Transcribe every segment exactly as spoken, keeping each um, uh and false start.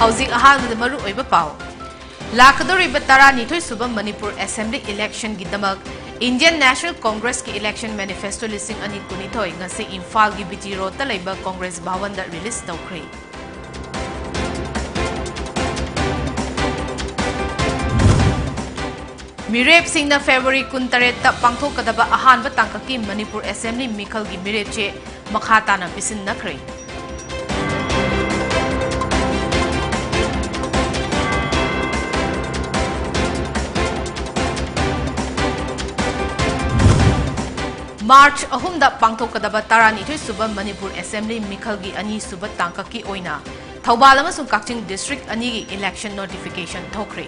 ꯍꯧꯖꯤꯛ ꯑꯍꯥꯟꯕꯗ ꯃꯔꯨꯑꯣꯏꯕ ꯄꯥꯎ꯫ ꯂꯥꯛꯀꯗꯧꯔꯤꯕ ꯇꯔꯥꯅꯤꯊꯣꯏ ꯁꯨꯕ ꯃꯅꯤꯄꯨꯔ ꯑꯦꯁꯦꯝꯕ꯭ꯂꯤ ꯏꯂꯦꯛꯁꯟꯒꯤꯗꯃꯛ Indian National Congressꯀꯤ ꯏꯂꯦꯛꯁꯟ ꯃꯦꯅꯤꯐꯦꯁꯇꯣ ꯂꯤꯁꯤꯡ ꯑꯅꯤ ꯀꯨꯟꯅꯤꯊꯣꯏ ꯉꯁꯤ ꯏꯝꯐꯥꯜꯒꯤ ꯕꯤ ꯇꯤ ꯔꯣꯗꯇ ꯂꯩꯕ ꯀꯣꯡꯒ꯭ꯔꯦꯁ ꯚꯋꯟꯗ ꯔꯤꯂꯤꯖ ꯇꯧꯈ꯭ꯔꯦ꯫ ꯃꯤꯔꯦꯞꯁꯤꯡꯅ ꯐꯦꯕ꯭ꯔꯨꯋꯥꯔꯤ ꯀꯨꯟꯇꯔꯦꯠꯇ ꯄꯥꯡꯊꯣꯛꯀꯗꯕ ꯑꯍꯥꯟꯕ ꯇꯥꯡꯀꯛꯀꯤ ꯃꯅꯤꯄꯨꯔ ꯑꯦꯁꯦꯝꯕ꯭ꯂꯤ ꯃꯤꯈꯜꯒꯤ ꯃꯤꯔꯦꯞ ꯆꯦ ꯃꯈꯥ ꯇꯥꯅ ꯄꯤꯁꯤꯟꯅꯈ꯭ꯔꯦ꯫ ꯃꯥꯔꯆ ꯑꯍꯨꯝꯗ ꯄꯥꯡꯊꯣꯛꯀꯗꯕ ꯇꯔꯥꯅꯤꯊꯣꯏ ꯁꯨꯕ ꯃꯅꯤꯄꯨꯔ ꯑꯦꯁꯦꯝꯕ꯭ꯂꯤ ꯃꯤꯈꯜꯒꯤ ꯑꯅꯤꯁꯨꯕ ꯇꯥꯡꯀꯛꯀꯤ ꯑꯣꯏꯅ ꯊꯧꯕꯥꯜ ꯑꯃꯁꯨꯡ ꯀꯛꯆꯤꯡ ꯗꯤꯁꯇ꯭ꯔꯤꯛ ꯑꯅꯤꯒꯤ ꯏꯂꯦꯛꯁꯟ ꯅꯣꯇꯤꯐꯤꯀꯦꯁꯟ ꯊꯣꯛꯈ꯭ꯔꯦ꯫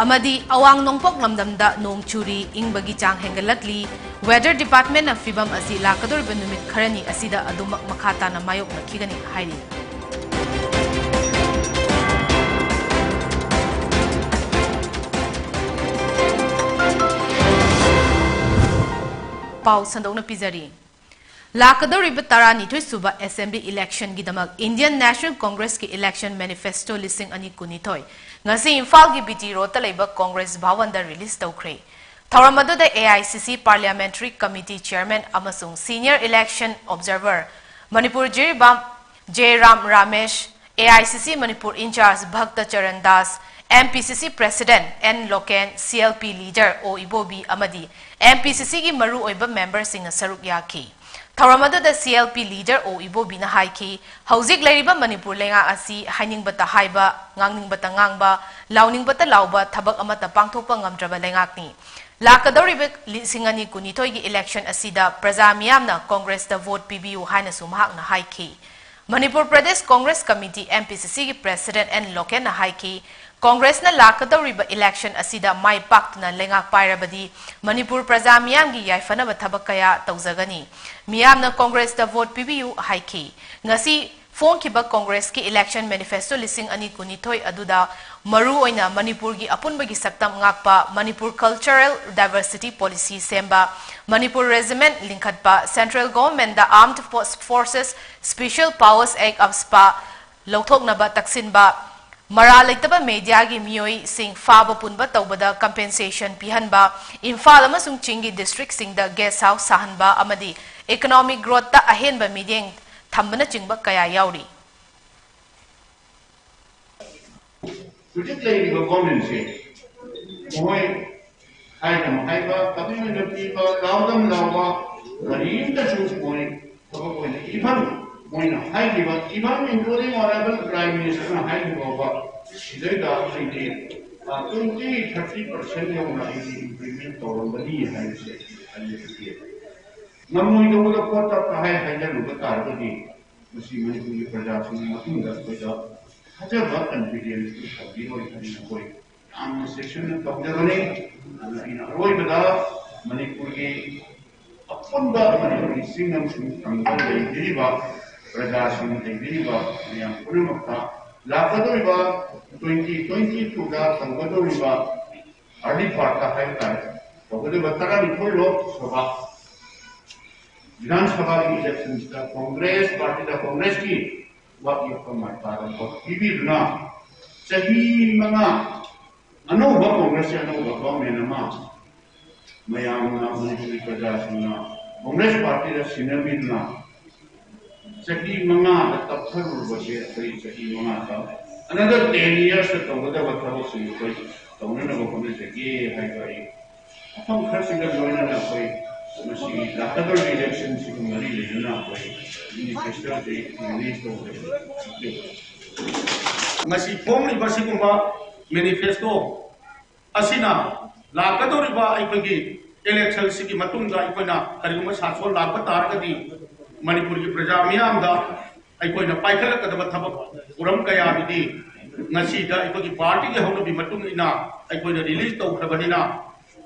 ꯑꯃꯗꯤ ꯑꯋꯥꯡ ꯅꯣꯡꯄꯣꯛ ꯂꯝꯗꯝꯗ ꯅꯣꯡ ꯆꯨꯔꯤ, ꯏꯪꯕꯒꯤ ꯆꯥꯡ ꯍꯦꯟꯒꯠꯂꯛꯂꯤ꯫ Weather Departmentꯅ ꯐꯤꯚꯝ ꯑꯁꯤ ꯂꯥꯛꯀꯗꯧꯔꯤꯕ ꯅꯨꯃꯤꯠ ꯈꯔꯅꯤ ꯑꯁꯤꯗ ꯑꯗꯨꯃꯛ ꯃꯈꯥ ꯇꯥꯅ ꯃꯥꯌꯣꯛꯅꯈꯤꯒꯅꯤ ꯍꯥꯏꯔꯤ꯫ ꯄꯥꯎ ꯁꯟꯗꯣꯛꯅ ꯄꯤꯖꯔꯤ꯫ ꯂꯥꯛꯀꯗꯧꯔꯤꯕ ꯇꯔꯥꯅꯤꯊꯣꯏ ꯁꯨꯕ ꯑꯦꯁꯦꯝꯕ꯭ꯂꯤ ꯏꯂꯦꯛꯁꯟꯒꯤꯗꯃꯛ Indian National Congressꯀꯤ ꯏꯂꯦꯛꯁꯟ ꯃꯦꯅꯤꯐꯦꯁꯇꯣ ꯂꯤꯁꯤꯡ ꯑꯅꯤ ꯀꯨꯟꯅꯤꯊꯣꯏ ꯉꯁꯤ ꯏꯝꯐꯥꯜꯒꯤ ꯕꯤ ꯇꯤ ꯔꯣꯗꯇ ꯂꯩꯕ ꯀꯣꯡꯒ꯭ꯔꯦꯁ ꯚꯋꯟꯗ ꯔꯤꯂꯤꯖ ꯇꯧꯈ꯭ꯔꯦ꯫ ꯊꯧꯔꯝ ꯑꯗꯨꯗ ꯑꯦ ꯑꯥꯏ ꯁꯤ ꯁꯤ Parliamentary Committee Chairman ꯑꯃꯁꯨꯡ Senior Election Observer Manipur Jiribam Jairam Ramesh, A I C C Manipur in charge Bhakta Charan Das, M P C C President N Loken, C L P Leader O ꯏꯕꯣꯕꯤ ꯑꯃꯗꯤ ꯑꯦꯝ ꯄꯤ ꯁꯤ ꯁꯤꯒꯤ ꯃꯔꯨꯑꯣꯏꯕ ꯃꯦꯝꯕꯔꯁꯤꯡꯅ ꯁꯔꯨꯛ ꯌꯥꯈꯤ꯫ ꯊꯧꯔꯝ ꯑꯗꯨꯗ ꯁꯤ ꯑꯦꯜ ꯄꯤ Leader ꯑꯣ ꯏꯕꯣꯕꯤꯅ ꯍꯥꯏꯈꯤ, ꯍꯧꯖꯤꯛ ꯂꯩꯔꯤꯕ ꯃꯅꯤꯄꯨꯔ ꯂꯩꯉꯥꯛ ꯑꯁꯤ ꯍꯥꯏꯅꯤꯡꯕꯇ ꯍꯥꯏꯕ, ꯉꯥꯡꯅꯤꯡꯕꯇ ꯉꯥꯡꯕ, ꯂꯥꯎꯅꯤꯡꯕꯇ ꯂꯥꯎꯕ ꯊꯕꯛ ꯑꯃꯠꯇ ꯄꯥꯡꯊꯣꯛꯄ ꯉꯝꯗ꯭ꯔꯕ ꯂꯩꯉꯥꯛꯅꯤ꯫ ꯂꯥꯛꯀꯗꯧꯔꯤꯕ ꯂꯤꯁꯤꯡ ꯑꯅꯤ ꯀꯨꯟꯅꯤꯊꯣꯏꯒꯤ ꯏꯂꯦꯛꯁꯟ ꯑꯁꯤꯗ ꯄ꯭ꯔꯖꯥ ꯃꯤꯌꯥꯝꯅ ꯀꯣꯡꯒ꯭ꯔꯦꯁꯇ ꯚꯣꯠ ꯄꯤꯕꯤꯌꯨ ꯍꯥꯏꯅꯁꯨ ꯃꯍꯥꯛꯅ ꯍꯥꯏꯈꯤ꯫ Manipur Pradesh Congress committee, M P ꯁꯤ ꯁꯤꯒꯤ President ꯑꯦꯟ ꯂꯣꯀꯦꯟꯅ ꯍꯥꯏꯈꯤ, ꯀꯣꯡꯒ꯭ꯔꯦꯁꯅ ꯂꯥꯛꯀꯗꯧꯔꯤꯕ ꯏꯂꯦꯛꯁꯟ ꯑꯁꯤꯗ ꯃꯥꯏ ꯄꯥꯛꯇꯨꯅ ꯂꯩꯉꯥꯛ ꯄꯥꯏꯔꯕꯗꯤ ꯃꯅꯤꯄꯨꯔ ꯄ꯭ꯔꯖꯥ ꯃꯤꯌꯥꯝꯒꯤ ꯌꯥꯏꯐꯅꯕ ꯊꯕꯛ ꯀꯌꯥ ꯇꯧꯖꯒꯅꯤ꯫ ꯃꯤꯌꯥꯝꯅ ꯀꯣꯡꯒ꯭ꯔꯦꯁꯇ ꯚꯣꯠ ꯄꯤꯕꯤꯌꯨ ꯍꯥꯏꯈꯤ꯫ ꯉꯁꯤ ꯐꯣꯡꯈꯤꯕ ꯀꯣꯡꯒ꯭ꯔꯦꯁꯀꯤ election manifesto ꯂꯤꯁꯤꯡ ꯑꯅꯤ ꯀꯨꯟꯅꯤꯊꯣꯏ ꯑꯗꯨꯗ ꯃꯔꯨ ꯑꯣꯏꯅ ꯃꯅꯤꯄꯨꯔꯒꯤ ꯑꯄꯨꯟꯕꯒꯤ ꯁꯛꯇꯝ ꯉꯥꯛꯄ, ꯃꯅꯤꯄꯨꯔ cultural diversity policy ꯁꯦꯝꯕ, Manipur regiment ꯂꯤꯡꯈꯠꯄ, central governmentꯗ Armed Forces Special Powers Act, AFSPA ꯂꯧꯊꯣꯛꯅꯕ ꯇꯛꯁꯤꯟꯕ, ꯃꯔꯥꯜ ꯂꯩꯇꯕ mediaꯒꯤ ꯃꯤꯑꯣꯏꯁꯤꯡ ꯐꯥꯕ ꯄꯨꯟꯕ ꯇꯧꯕꯗ compensation ꯄꯤꯍꯟꯕ, ꯏꯝꯐꯥꯜ ꯑꯃꯁꯨꯡ ꯆꯤꯡꯒꯤ districtꯁꯤꯡꯗ guest house ꯁꯥꯍꯟꯕ ꯑꯃꯗꯤ economic growthꯇ ꯑꯍꯦꯟꯕ ꯃꯤꯠꯌꯦꯡ ꯊꯝꯕꯅꯆꯤꯡꯕ ꯀꯌꯥ ꯌꯥꯎꯔꯤ꯫ ꯍꯧꯖꯤꯛ ꯂꯩꯔꯤꯕ governmentꯁꯦ ꯃꯈꯣꯏ ꯍꯥꯏꯗꯅ ꯍꯥꯏꯕ, ꯀꯃꯤꯠꯃꯦꯟ ꯄꯤꯕ, ꯂꯥꯎꯗꯝ ꯂꯥꯎꯕ, ꯀꯔꯤꯝꯇꯁꯨ ꯃꯣꯏ ꯊꯕꯛ ꯑꯣꯏꯅ, even ꯃꯣꯏꯅ ꯍꯥꯏꯈꯤꯕ, even including Honorable Prime Ministerꯅ ꯍꯥꯏꯈꯤꯕ ꯐꯥꯎꯕ, ꯁꯤꯗꯩꯗ ꯑꯩꯈꯣꯏꯒꯤ twenty thirty percent ꯌꯧꯅ ꯑꯩꯗꯤ implement ꯇꯧꯔꯝꯒꯅꯤ ꯍꯥꯏꯕꯁꯦ ꯑꯩ ꯍꯥꯏꯖꯒꯦ꯫ ꯉꯝꯃꯣꯏꯗꯧꯕꯗ ꯄꯣꯠꯇ ꯄꯍꯥꯏ ꯍꯥꯏꯖꯜꯂꯨꯕ ꯇꯥꯔꯒꯗꯤ ꯃꯁꯤ ꯃꯅꯤꯄꯨꯔꯒꯤ ꯄ꯭ꯔꯖꯥꯁꯤꯡꯒꯤ ꯃꯇꯨꯡꯗ ꯑꯩꯈꯣꯏꯗ ꯊꯥꯖꯕ confidence ꯊꯝꯕꯤꯔꯣꯏ ꯍꯥꯏꯅ ꯑꯩꯈꯣꯏ ꯌꯥꯝꯅ ꯆꯦꯛꯁꯤꯟꯅ ꯇꯧꯖꯕꯅꯤ꯫ ꯑꯗꯨꯅ ꯑꯩꯅ ꯑꯔꯣꯏꯕꯗ ꯃꯅꯤꯄꯨꯔꯒꯤ ꯑꯄꯨꯟꯕ ꯃꯅꯤꯄꯨꯔꯒꯤ ꯆꯤꯡ ꯑꯃꯁꯨꯡ ꯇꯝꯗ ꯂꯩꯕꯤꯔꯤꯕ ꯄ꯭ꯔꯖꯥꯁꯤꯡ, ꯂꯩꯕꯤꯔꯤꯕ ꯃꯌꯥꯝ ꯄꯨꯝꯅꯃꯛꯇ ꯂꯥꯛꯀꯗꯧꯔꯤꯕ twenty twenty twoꯗ ꯇꯧꯒꯗꯧꯔꯤꯕ early partꯇ ꯍꯥꯏꯕ ꯇꯥꯔꯦ, ꯇꯧꯒꯗꯧꯔꯤꯕ ꯇꯔꯥꯅꯤꯊꯣꯏ ꯂꯣꯛ ꯁꯚꯥ, ꯕꯤꯙꯥꯟ ꯁꯚꯥꯒꯤ electionꯁꯤꯗ ꯀꯣꯡꯒ꯭ꯔꯦꯁ ꯄꯥꯔꯇꯤꯗ, ꯀꯣꯡꯒ꯭ꯔꯦꯁꯀꯤ ꯋꯥꯛ ꯌꯦꯛꯄ ꯃꯥꯏꯄꯥꯗ ꯚꯣꯠ ꯄꯤꯕꯤꯗꯨꯅ ꯆꯍꯤ ꯃꯉꯥ ꯑꯅꯧꯕ ꯀꯣꯡꯒ꯭ꯔꯦꯁꯀꯤ ꯑꯅꯧꯕ government ꯑꯃ ꯃꯌꯥꯝꯅ, ꯃꯅꯤꯄꯨꯔꯒꯤ ꯄ꯭ꯔꯖꯥꯁꯤꯡꯅ ꯀꯣꯡꯒ꯭ꯔꯦꯁ ꯄꯥꯔꯇꯤꯗ ꯁꯤꯟꯅꯕꯤꯗꯨꯅ ꯆꯍꯤ ꯃꯉꯥꯗ ꯇꯞꯊꯔꯨꯔꯕꯁꯦ ꯑꯩꯈꯣꯏ ꯆꯍꯤ ꯃꯉꯥꯗ another ten yearsꯇ ꯇꯧꯒꯗꯕ ꯊꯕꯛꯁꯤꯡ ꯑꯩꯈꯣꯏ ꯇꯧꯅꯅꯕ ꯍꯣꯠꯅꯖꯒꯦ ꯍꯥꯏꯕ ꯑꯩ ꯃꯐꯝ ꯈꯔꯁꯤꯒ ꯂꯣꯏꯅꯅ ꯑꯩꯈꯣꯏ ꯃꯁꯤꯒꯤ ꯂꯥꯛꯀꯗꯧꯔꯤꯕ electionꯁꯤꯒ ꯃꯔꯤ ꯂꯩꯅꯅ ꯑꯩꯈꯣꯏ manifestoꯁꯤ release ꯇꯧꯖꯕꯅꯤ꯫ ꯉꯁꯤ ꯐꯣꯡꯂꯤꯕ ꯑꯁꯤꯒꯨꯝꯕ manifesto ꯑꯁꯤꯅ ꯂꯥꯛꯀꯗꯧꯔꯤꯕ ꯑꯩꯈꯣꯏꯒꯤ electionꯁꯤꯒꯤ ꯃꯇꯨꯡꯗ ꯑꯩꯈꯣꯏꯅ ꯀꯔꯤꯒꯨꯝꯕ ꯁꯥꯁꯣꯟ ꯂꯥꯛꯄ ꯇꯥꯔꯒꯗꯤ ꯃꯅꯤꯄꯨꯔꯒꯤ ꯄ꯭ꯔꯖꯥ ꯃꯤꯌꯥꯝꯗ ꯑꯩꯈꯣꯏꯅ ꯄꯥꯏꯈꯠꯂꯛꯀꯗꯕ ꯊꯕꯛ ꯊꯧꯔꯝ ꯀꯌꯥꯗꯨꯗꯤ ꯉꯁꯤꯗ ꯑꯩꯈꯣꯏꯒꯤ ꯄꯥꯔꯇꯤꯒꯤ ꯍꯧꯅꯕꯤ ꯃꯇꯨꯡ ꯏꯟꯅ ꯑꯩꯈꯣꯏꯅ release ꯇꯧꯈ꯭ꯔꯕꯅꯤꯅ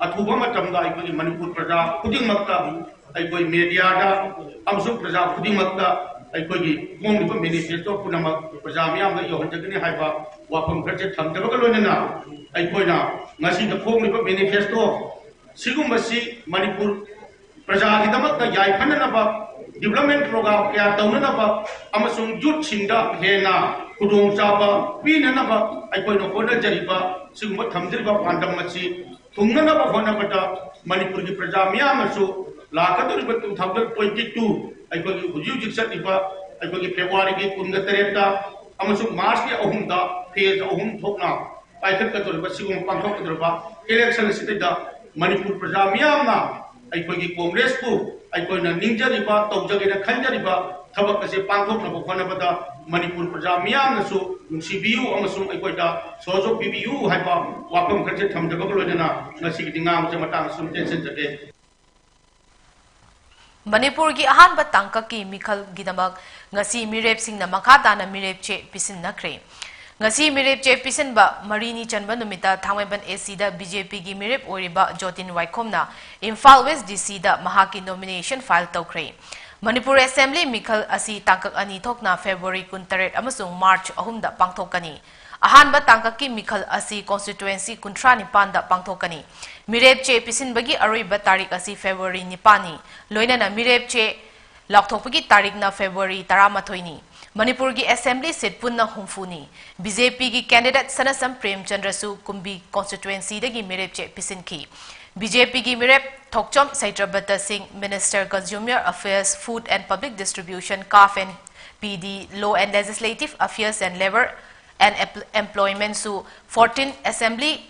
ꯑꯊꯨꯕ ꯃꯇꯝꯗ ꯑꯩꯈꯣꯏꯒꯤ ꯃꯅꯤꯄꯨꯔ ꯄ꯭ꯔꯖꯥ ꯈꯨꯗꯤꯡꯃꯛꯇ ꯑꯩꯈꯣꯏ mediaꯗ ꯑꯃꯁꯨꯡ ꯄ꯭ꯔꯖꯥ ꯈꯨꯗꯤꯡꯃꯛꯇ ꯑꯩꯈꯣꯏꯒꯤ ꯐꯣꯡꯂꯤꯕ ꯃꯦꯅꯤꯐꯦꯁꯇꯣ ꯄꯨꯝꯅꯃꯛ ꯄ꯭ꯔꯖꯥ ꯃꯤꯌꯥꯝꯗ ꯌꯧꯍꯟꯖꯒꯅꯤ ꯍꯥꯏꯕ ꯋꯥꯐꯝ ꯈꯔꯁꯦ ꯊꯝꯖꯕꯒ ꯂꯣꯏꯅꯅ, ꯑꯩꯈꯣꯏꯅ ꯉꯁꯤꯗ ꯐꯣꯡꯂꯤꯕ ꯃꯦꯅꯤꯐꯦꯁꯇꯣ ꯁꯤꯒꯨꯝꯕꯁꯤ ꯃꯅꯤꯄꯨꯔ ꯄ꯭ꯔꯖꯥꯒꯤꯗꯃꯛꯇ ꯌꯥꯏꯐꯅꯅꯕ, ꯗꯤꯕ꯭ꯂꯞꯃꯦꯟ ꯄ꯭ꯔꯣꯒ꯭ꯔꯥꯝ ꯀꯌꯥ ꯇꯧꯅꯅꯕ ꯑꯃꯁꯨꯡ ꯌꯨꯠꯁꯤꯡꯗ ꯍꯦꯟꯅ ꯈꯨꯗꯣꯡꯆꯥꯕ ꯄꯤꯅꯅꯕ ꯑꯩꯈꯣꯏꯅ ꯍꯣꯠꯅꯖꯔꯤꯕ, ꯁꯤꯒꯨꯝꯕ ꯊꯝꯖꯔꯤꯕ ꯄꯥꯟꯗꯝ ꯑꯁꯤ ꯊꯨꯡꯅꯅꯕ ꯍꯣꯠꯅꯕꯗ ꯃꯅꯤꯄꯨꯔꯒꯤ ꯄ꯭ꯔꯖꯥ ꯃꯤꯌꯥꯝꯅꯁꯨ ꯂꯥꯛꯀꯗꯧꯔꯤꯕ two thousand twenty two, ꯑꯩꯈꯣꯏꯒꯤ ꯍꯧꯖꯤꯛ ꯍꯧꯖꯤꯛ ꯆꯠꯂꯤꯕ ꯑꯩꯈꯣꯏꯒꯤ ꯐꯦꯕ꯭ꯔꯨꯋꯥꯔꯤꯒꯤ ꯀꯨꯟꯒ ꯇꯔꯦꯠꯇ ꯑꯃꯁꯨꯡ ꯃꯥꯔꯆꯀꯤ ꯑꯍꯨꯝꯗ ꯐꯦꯖ ꯑꯍꯨꯝ ꯊꯣꯛꯅ ꯄꯥꯏꯈꯠꯀꯗꯧꯔꯤꯕ, ꯁꯤꯒꯨꯝꯕ ꯄꯥꯡꯊꯣꯛꯀꯗꯧꯔꯤꯕ ꯏꯂꯦꯛꯁꯟ ꯑꯁꯤꯗꯩꯗ ꯃꯅꯤꯄꯨꯔ ꯄ꯭ꯔꯖꯥ ꯃꯤꯌꯥꯝꯅ ꯑꯩꯈꯣꯏꯒꯤ ꯀꯣꯡꯒ꯭ꯔꯦꯁꯄꯨ ꯑꯩꯈꯣꯏꯅ ꯅꯤꯡꯖꯔꯤꯕ, ꯇꯧꯖꯒꯦꯅ ꯈꯟꯖꯔꯤꯕ ꯊꯕꯛ ꯑꯁꯤ ꯄꯥꯡꯊꯣꯛꯅꯕ ꯍꯣꯠꯅꯕꯗ ꯃꯅꯤꯄꯨꯔ ꯄ꯭ꯔꯖꯥ ꯃꯤꯌꯥꯝꯅꯁꯨ ꯅꯨꯡꯁꯤꯕꯤꯌꯨ ꯑꯃꯁꯨꯡ ꯑꯩꯈꯣꯏꯗ ꯁꯍꯖꯣꯛ ꯄꯤꯕꯤꯌꯨ ꯍꯥꯏꯕ ꯋꯥꯐꯝ ꯈꯔꯁꯦ ꯊꯝꯖꯕꯒ ꯂꯣꯏꯅꯅ ꯉꯁꯤꯒꯤꯗꯤ ꯉꯥꯡꯕꯁꯦ ꯃꯇꯥꯡ ꯑꯁꯨꯝ ꯇꯦꯟꯁꯤꯟꯖꯒꯦ꯫ ꯃꯅꯤꯄꯨꯔꯒꯤ ꯑꯍꯥꯟꯕ ꯇꯥꯡꯀꯛꯀꯤ ꯃꯤꯈꯜꯒꯤꯗꯃꯛ ꯉꯁꯤ ꯃꯤꯔꯦꯞꯁꯤꯡꯅ ꯃꯈꯥ ꯇꯥꯅ ꯃꯤꯔꯦꯞ ꯆꯦ ꯄꯤꯁꯤꯟꯅꯈ꯭ꯔꯦ꯫ ꯉꯁꯤ ꯃꯤꯔꯦꯞ ꯆꯦ ꯄꯤꯁꯤꯟꯕ ꯃꯔꯤꯅꯤ ꯆꯟꯕ ꯅꯨꯃꯤꯠꯇ ꯊꯥꯡꯃꯩꯕꯟ ꯑꯦꯁꯤꯗ ꯕꯤ ꯖꯦ ꯄꯤꯒꯤ ꯃꯤꯔꯦꯞ ꯑꯣꯏꯔꯤꯕ ꯖꯣꯇꯤꯟ ꯋꯥꯏꯈꯣꯝꯅ ꯏꯝꯐꯥꯜ ꯋꯦꯁ ꯗꯤ ꯁꯤꯗ ꯃꯍꯥꯛꯀꯤ ꯅꯣꯃꯤꯅꯦꯁꯟ ꯐꯥꯏꯜ ꯇꯧꯈ꯭ꯔꯦ꯫ ꯃꯅꯤꯄꯨꯔ ꯑꯦꯁꯦꯝꯕ꯭ꯂꯤ ꯃꯤꯈꯜ ꯑꯁꯤ ꯇꯥꯡꯀꯛ ꯑꯅꯤ ꯊꯣꯛꯅ ꯐꯦꯕ꯭ꯔꯨꯋꯥꯔꯤ ꯀꯨꯟꯇꯔꯦꯠ ꯑꯃꯁꯨꯡ ꯃꯥꯔꯆ ꯑꯍꯨꯝꯗ ꯄꯥꯡꯊꯣꯛꯀꯅꯤ꯫ ꯑꯍꯥꯟꯕ ꯇꯥꯡꯀꯛꯀꯤ ꯃꯤꯈꯜ ꯑꯁꯤ ꯀꯣꯟꯁꯇꯤꯇ꯭ꯋꯦꯟꯁꯤ ꯀꯨꯟꯊ꯭ꯔꯥ ꯅꯤꯄꯥꯟꯗ ꯄꯥꯡꯊꯣꯛꯀꯅꯤ꯫ ꯃꯤꯔꯦꯞ ꯆꯦ ꯄꯤꯁꯤꯟꯕꯒꯤ ꯑꯔꯣꯏꯕ ꯇꯥꯔꯤꯛ ꯑꯁꯤ ꯐꯦꯕ꯭ꯔꯨꯋꯥꯔꯤ ꯅꯤꯄꯥꯟꯅꯤ꯫ ꯂꯣꯏꯅꯅ ꯃꯤꯔꯦꯞ ꯆꯦ ꯂꯥꯎꯊꯣꯛꯄꯒꯤ ꯇꯥꯔꯤꯛꯅ ꯐꯦꯕ꯭ꯔꯨꯋꯥꯔꯤ ꯇꯔꯥꯃꯥꯊꯣꯏꯅꯤ꯫ ꯃꯅꯤꯄꯨꯔꯒꯤ ꯑꯦꯁꯦꯝꯕ꯭ꯂꯤ ꯁꯤꯠ ꯄꯨꯟꯅ ꯍꯨꯝꯐꯨꯅꯤ꯫ ꯕꯤ ꯖꯦ ꯄꯤꯒꯤ ꯀꯦꯟꯗꯤꯗꯦꯠ ꯁꯅꯥꯁꯝ ꯄ꯭ꯔꯦꯝꯆꯟꯗ꯭ꯔꯁꯨ ꯀꯨꯝꯕꯤ ꯀꯣꯟꯁꯇꯤꯇ꯭ꯋꯦꯟꯁꯤꯗꯒꯤ ꯃꯤꯔꯦꯞ ꯆꯦ ꯄꯤꯁꯤꯟꯈꯤ꯫ ꯕꯤ ꯖꯦ ꯄꯤꯒꯤ ꯃꯤꯔꯦꯞ ꯊꯣꯛꯆꯣꯝ ꯁꯩꯇ꯭ꯔꯕꯇ ꯁꯤꯡ, Minister Consumer Affairs, Food and Public Distribution, CAF and P D, Law and Legislative Affairs and Labour and Employment ꯁꯨ fourteen Assembly,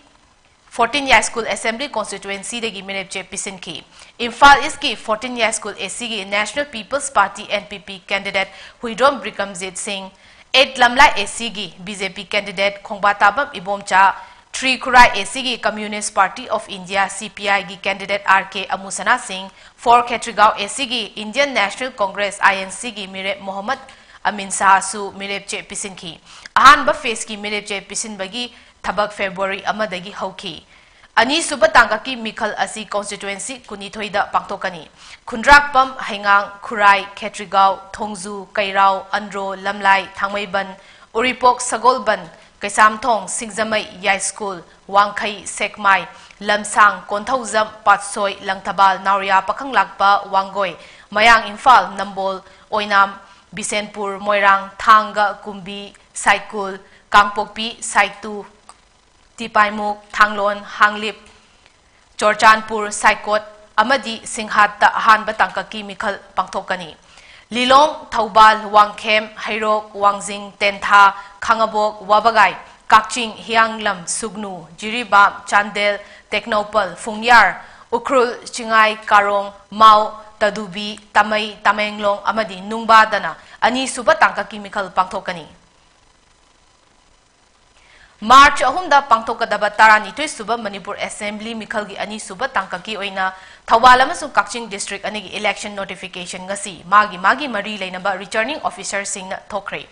fourteen ꯌꯥꯏꯁ꯭ꯀꯨꯜ Assembly Constituencyꯗꯒꯤ ꯃꯤꯔꯦꯞ ꯆꯦ ꯄꯤꯁꯤꯟꯈꯤ꯫ ꯏꯝꯐꯥꯜ ꯏꯁ꯭ꯠꯀꯤ fourteen ꯌꯥꯏꯁ꯭ꯀꯨꯜ ꯑꯦ ꯁꯤꯒꯤ National People's Party, N P P, candidate Huidrom Bikramjit ꯁꯤꯡ, eight ꯂꯝꯂꯥꯏ ꯑꯦ ꯁꯤꯒꯤ B J P candidate ꯈꯣꯡꯕꯥꯇꯥꯕꯝ Ibomcha, three ꯈꯨꯔꯥꯏ ꯑꯦ ꯁꯤꯒꯤ Communist Party of India, C P I, ꯒꯤ candidate R K ꯑꯃꯨꯁꯅꯥ ꯁꯤꯡ, four ꯈꯦꯇ꯭ꯔꯤꯒꯥꯎ ꯑꯦ ꯁꯤꯒꯤ Indian National Congress, I N C, ꯒꯤ ꯃꯤꯔꯦꯞ ꯃꯣꯍꯝꯃꯗ ꯑꯃꯤꯟ ꯁꯥꯍꯁꯨ ꯃꯤꯔꯦꯞ ꯆꯦ ꯄꯤꯁꯤꯟꯈꯤ꯫ ꯑꯍꯥꯟꯕ phaseꯀꯤ ꯃꯤꯔꯦꯞ ꯆꯦ ꯄꯤꯁꯤꯟꯕꯒꯤ ꯊꯕꯛ ꯐꯦꯕ꯭ꯔꯨꯋꯥꯔꯤ ꯑꯃꯗꯒꯤ ꯍꯧꯈꯤ꯫ ꯑꯅꯤꯁꯨꯕ ꯇꯥꯡꯀꯛꯀꯤ ꯃꯤꯈꯜ ꯑꯁꯤ constituency ꯀꯨꯟꯅꯤꯊꯣꯏꯗ ꯄꯥꯡꯊꯣꯛꯀꯅꯤ꯫ ꯈꯨꯟꯗ꯭ꯔꯥꯛꯄꯝ, ꯍꯩꯉꯥꯡ, ꯈꯨꯔꯥꯏ, ꯈꯦꯇ꯭ꯔꯤꯒꯥꯎ, ꯊꯣꯡꯖꯨ, ꯀꯩꯔꯥꯎ, ꯑꯟꯗ꯭ꯔꯣ, ꯂꯝꯂꯥꯏ, ꯊꯥꯡꯃꯩꯕꯟ, ꯎꯔꯤꯄꯣꯛ, ꯁꯒꯣꯜꯕꯟ, ꯀꯩꯁꯥꯝꯊꯣꯡ, ꯁꯤꯡꯖꯃꯩ, ꯌꯥꯏꯁ꯭ꯀꯨꯜ, ꯋꯥꯡꯈꯩ, ꯁꯦꯛꯃꯥꯏ, ꯂꯝꯁꯥꯡ, ꯀꯣꯟꯊꯧꯖꯝ, ꯄꯥꯠꯁꯣꯏ, ꯂꯪꯊꯕꯥꯜ, ꯅꯥꯎꯔꯤꯌꯥ, ꯄꯥꯈꯪꯂꯥꯛꯄ, ꯋꯥꯡꯒꯣꯏ, ꯃꯌꯥꯡ ꯏꯝꯐꯥꯜ, ꯅꯝꯕꯣꯜ, ꯑꯣꯏꯅꯥꯝ, ꯕꯤꯁꯦꯟꯄꯨꯔ, ꯃꯣꯏꯔꯥꯡ, ꯊꯥꯡꯒ, ꯀꯨꯝꯕꯤ, ꯁꯥꯏꯀꯨꯜ, ꯀꯥꯡꯄꯣꯛꯄꯤ, ꯁꯥꯏꯇꯨ, ꯇꯤꯄꯥꯏꯃꯨꯛ, ꯊꯥꯡꯂꯣꯟ, ꯍꯥꯡꯂꯤꯞ, ꯆꯨꯔꯆꯥꯟꯄꯨꯔ, ꯁꯥꯏꯀꯣꯠ ꯑꯃꯗꯤ ꯁꯤꯡꯍꯥꯠꯇ ꯑꯍꯥꯟꯕ ꯇꯥꯡꯀꯛꯀꯤ ꯃꯤꯈꯜ ꯄꯥꯡꯊꯣꯛꯀꯅꯤ꯫ ꯂꯤꯂꯣꯡ, ꯊꯧꯕꯥꯜ, ꯋꯥꯡꯈꯦꯝ, ꯍꯩꯔꯣꯛ, ꯋꯥꯡꯖꯤꯡ, ꯇꯦꯟꯊꯥ, ꯈꯥꯉꯕꯣꯛ, ꯋꯥꯕꯒꯥꯏ, ꯀꯛꯆꯤꯡ, ꯍꯤꯌꯥꯡꯂꯝ, ꯁꯨꯒꯅꯨ, ꯖꯤꯔꯤꯕꯥꯝ, ꯆꯥꯟꯗꯦꯜ, ꯇꯦꯡꯅꯧꯄꯜ, ꯐꯨꯡꯌꯥꯔ, ꯎꯈ꯭ꯔꯨꯜ, ꯆꯤꯡꯉꯥꯏ, ꯀꯥꯔꯣꯡ, ꯃꯥꯎ, ꯇꯗꯨꯕꯤ, ꯇꯥꯃꯩ, ꯇꯃꯦꯡꯂꯣꯡ ꯑꯃꯗꯤ ꯅꯨꯡꯕꯥꯗꯅ ꯑꯅꯤꯁꯨꯕ ꯇꯥꯡꯀꯛꯀꯤ ꯃꯤꯈꯜ ꯄꯥꯡꯊꯣꯛꯀꯅꯤ꯫ ꯃꯥꯔꯆ ꯑꯍꯨꯝꯗ ꯄꯥꯡꯊꯣꯛꯀꯗꯕ ꯇꯔꯥꯅꯤꯊꯣꯏ ꯁꯨꯕ ꯃꯅꯤꯄꯨꯔ ꯑꯦꯁꯦꯝꯕ꯭ꯂꯤ ꯃꯤꯈꯜꯒꯤ ꯑꯅꯤꯁꯨꯕ ꯇꯥꯡꯀꯛꯀꯤ ꯑꯣꯏꯅ ꯊꯧꯕꯥꯜ ꯑꯃꯁꯨꯡ ꯀꯛꯆꯤꯡ district ꯑꯅꯤꯒꯤ election notification ꯉꯁꯤ ꯃꯥꯒꯤ ꯃꯥꯒꯤ ꯃꯔꯤ ꯂꯩꯅꯕ returning officerꯁꯤꯡꯅ ꯊꯣꯛꯈ꯭ꯔꯦ꯫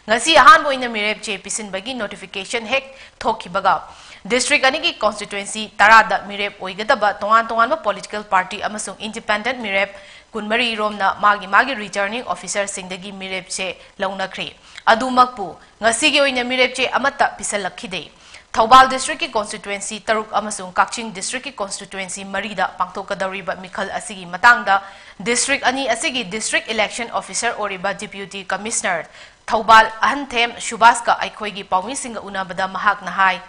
ꯉꯁꯤ ꯑꯍꯥꯟꯕ ꯑꯣꯏꯅ ꯃꯤꯔꯦꯞ ꯆꯦ ꯄꯤꯁꯤꯟꯕꯒꯤ notification ꯍꯦꯛ ꯊꯣꯛꯈꯤꯕꯒ district ꯑꯅꯤꯒꯤ constituency ꯇꯔꯥꯗ ꯃꯤꯔꯦꯞ ꯑꯣꯏꯒꯗꯕ ꯇꯣꯉꯥꯟ ꯇꯣꯉꯥꯟꯕ political party ꯑꯃꯁꯨꯡ independent ꯃꯤꯔꯦꯞ ꯀꯨꯟꯃꯔꯤ ꯔꯣꯝꯅ ꯃꯥꯒꯤ ꯃꯥꯒꯤ returning officerꯁꯤꯡꯗꯒꯤ ꯃꯤꯔꯦꯞ ꯆꯦ ꯂꯧꯅꯈ꯭ꯔꯦ꯫ ꯑꯗꯨꯃꯛꯄꯨ ꯉꯁꯤꯒꯤ ꯑꯣꯏꯅ ꯃꯤꯔꯦꯞ ꯆꯦ ꯑꯃꯠꯇ ꯄꯤꯁꯜꯂꯛꯈꯤꯗꯦ꯫ ꯊꯧꯕꯥꯜ districtꯀꯤ constituency ꯇꯔꯨꯛ ꯑꯃꯁꯨꯡ ꯀꯛꯆꯤꯡ districtꯀꯤ constituency ꯃꯔꯤꯗ ꯄꯥꯡꯊꯣꯛꯀꯗꯧꯔꯤꯕ ꯃꯤꯈꯜ ꯑꯁꯤꯒꯤ ꯃꯇꯥꯡꯗ district ꯑꯅꯤ ꯑꯁꯤꯒꯤ district election officer ꯑꯣꯏꯔꯤꯕ Deputy Commissioner ꯊꯧꯕꯥꯜ ꯑꯍꯟꯊꯦꯝ ꯁꯨꯕꯥꯁꯀ ꯑꯩꯈꯣꯏꯒꯤ ꯄꯥꯎꯃꯤꯁꯤꯡꯒ ꯎꯅꯕꯗ ꯃꯍꯥꯛꯅ ꯍꯥꯏ,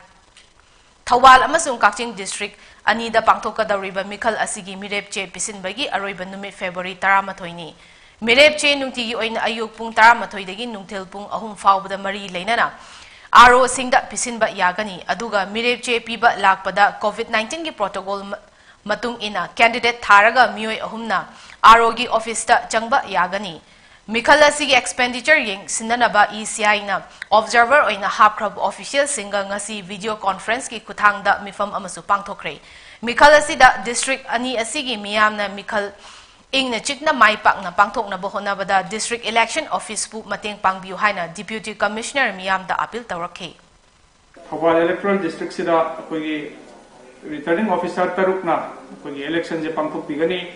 ꯊꯧꯕꯥꯜ ꯑꯃꯁꯨꯡ ꯀꯛꯆꯤꯡ district ꯑꯅꯤꯗ ꯄꯥꯡꯊꯣꯛꯀꯗꯧꯔꯤꯕ ꯃꯤꯈꯜ ꯑꯁꯤꯒꯤ ꯃꯤꯔꯦꯞ ꯆꯦ ꯄꯤꯁꯤꯟꯕꯒꯤ ꯑꯔꯣꯏꯕ ꯅꯨꯃꯤꯠ February ꯇꯔꯥꯃꯥꯊꯣꯏꯅꯤ꯫ ꯃꯤꯔꯦꯞ ꯆꯦ ꯅꯨꯡꯇꯤꯒꯤ ꯑꯣꯏꯅ ꯑꯌꯨꯛ ꯄꯨꯡ ꯇꯔꯥꯃꯥꯊꯣꯏꯗꯒꯤ ꯅꯨꯡꯊꯤꯜ ꯄꯨꯡ ꯑꯍꯨꯝ ꯐꯥꯎꯕꯗ ꯃꯔꯤ ꯂꯩꯅꯅ ROꯁꯤꯡꯗ ꯄꯤꯁꯤꯟꯕ ꯌꯥꯒꯅꯤ꯫ ꯑꯗꯨꯒ ꯃꯤꯔꯦꯞ ꯆꯦ ꯄꯤꯕ ꯂꯥꯛꯄꯗ COVID nineteenꯒꯤ protocol ꯃ-, ꯃꯇꯨꯡ ꯏꯟꯅ candidate ꯊꯥꯔꯒ ꯃꯤꯑꯣꯏ ꯑꯍꯨꯝꯅ ROꯒꯤ officeꯇ ꯆꯪꯕ ꯌꯥꯒꯅꯤ꯫ ꯃꯤꯈꯜ ꯑꯁꯤꯒꯤ expenditure ꯌꯦꯡꯁꯤꯟꯅꯅꯕ ECIꯅ observer ꯑꯣꯏꯅ ꯍꯥꯞꯈ꯭ꯔꯕ officialꯁꯤꯡꯒ ꯉꯁꯤ video conferenceꯀꯤ ꯈꯨꯠꯊꯥꯡꯗ ꯃꯤꯐꯝ ꯑꯃꯁꯨ ꯄꯥꯡꯊꯣꯛꯈ꯭ꯔꯦ꯫ ꯃꯤꯈꯜ ꯑꯁꯤꯗ district ꯑꯅꯤ ꯑꯁꯤꯒꯤ ꯃꯤꯌꯥꯝꯅ ꯃꯤꯈꯜ ꯏꯪꯅ ꯆꯤꯛꯅ ꯃꯥꯏ ꯄꯥꯛꯅ ꯄꯥꯡꯊꯣꯛꯅꯕ ꯍꯣꯠꯅꯕꯗ district election officeꯄꯨ ꯃꯇꯦꯡ ꯄꯥꯡꯕꯤꯌꯨ ꯍꯥꯏꯅ Deputy Commissioner ꯃꯤꯌꯥꯝꯗ appeal ꯇꯧꯔꯛꯈꯤ꯫ ꯊꯧꯕꯥꯜ electoral districtꯁꯤꯗ ꯑꯩꯈꯣꯏꯒꯤ Returning officer ꯇꯔꯨꯛꯅ ꯑꯩꯈꯣꯏꯒꯤ election say ꯄꯥꯡꯊꯣꯛꯄꯤꯒꯅꯤ꯫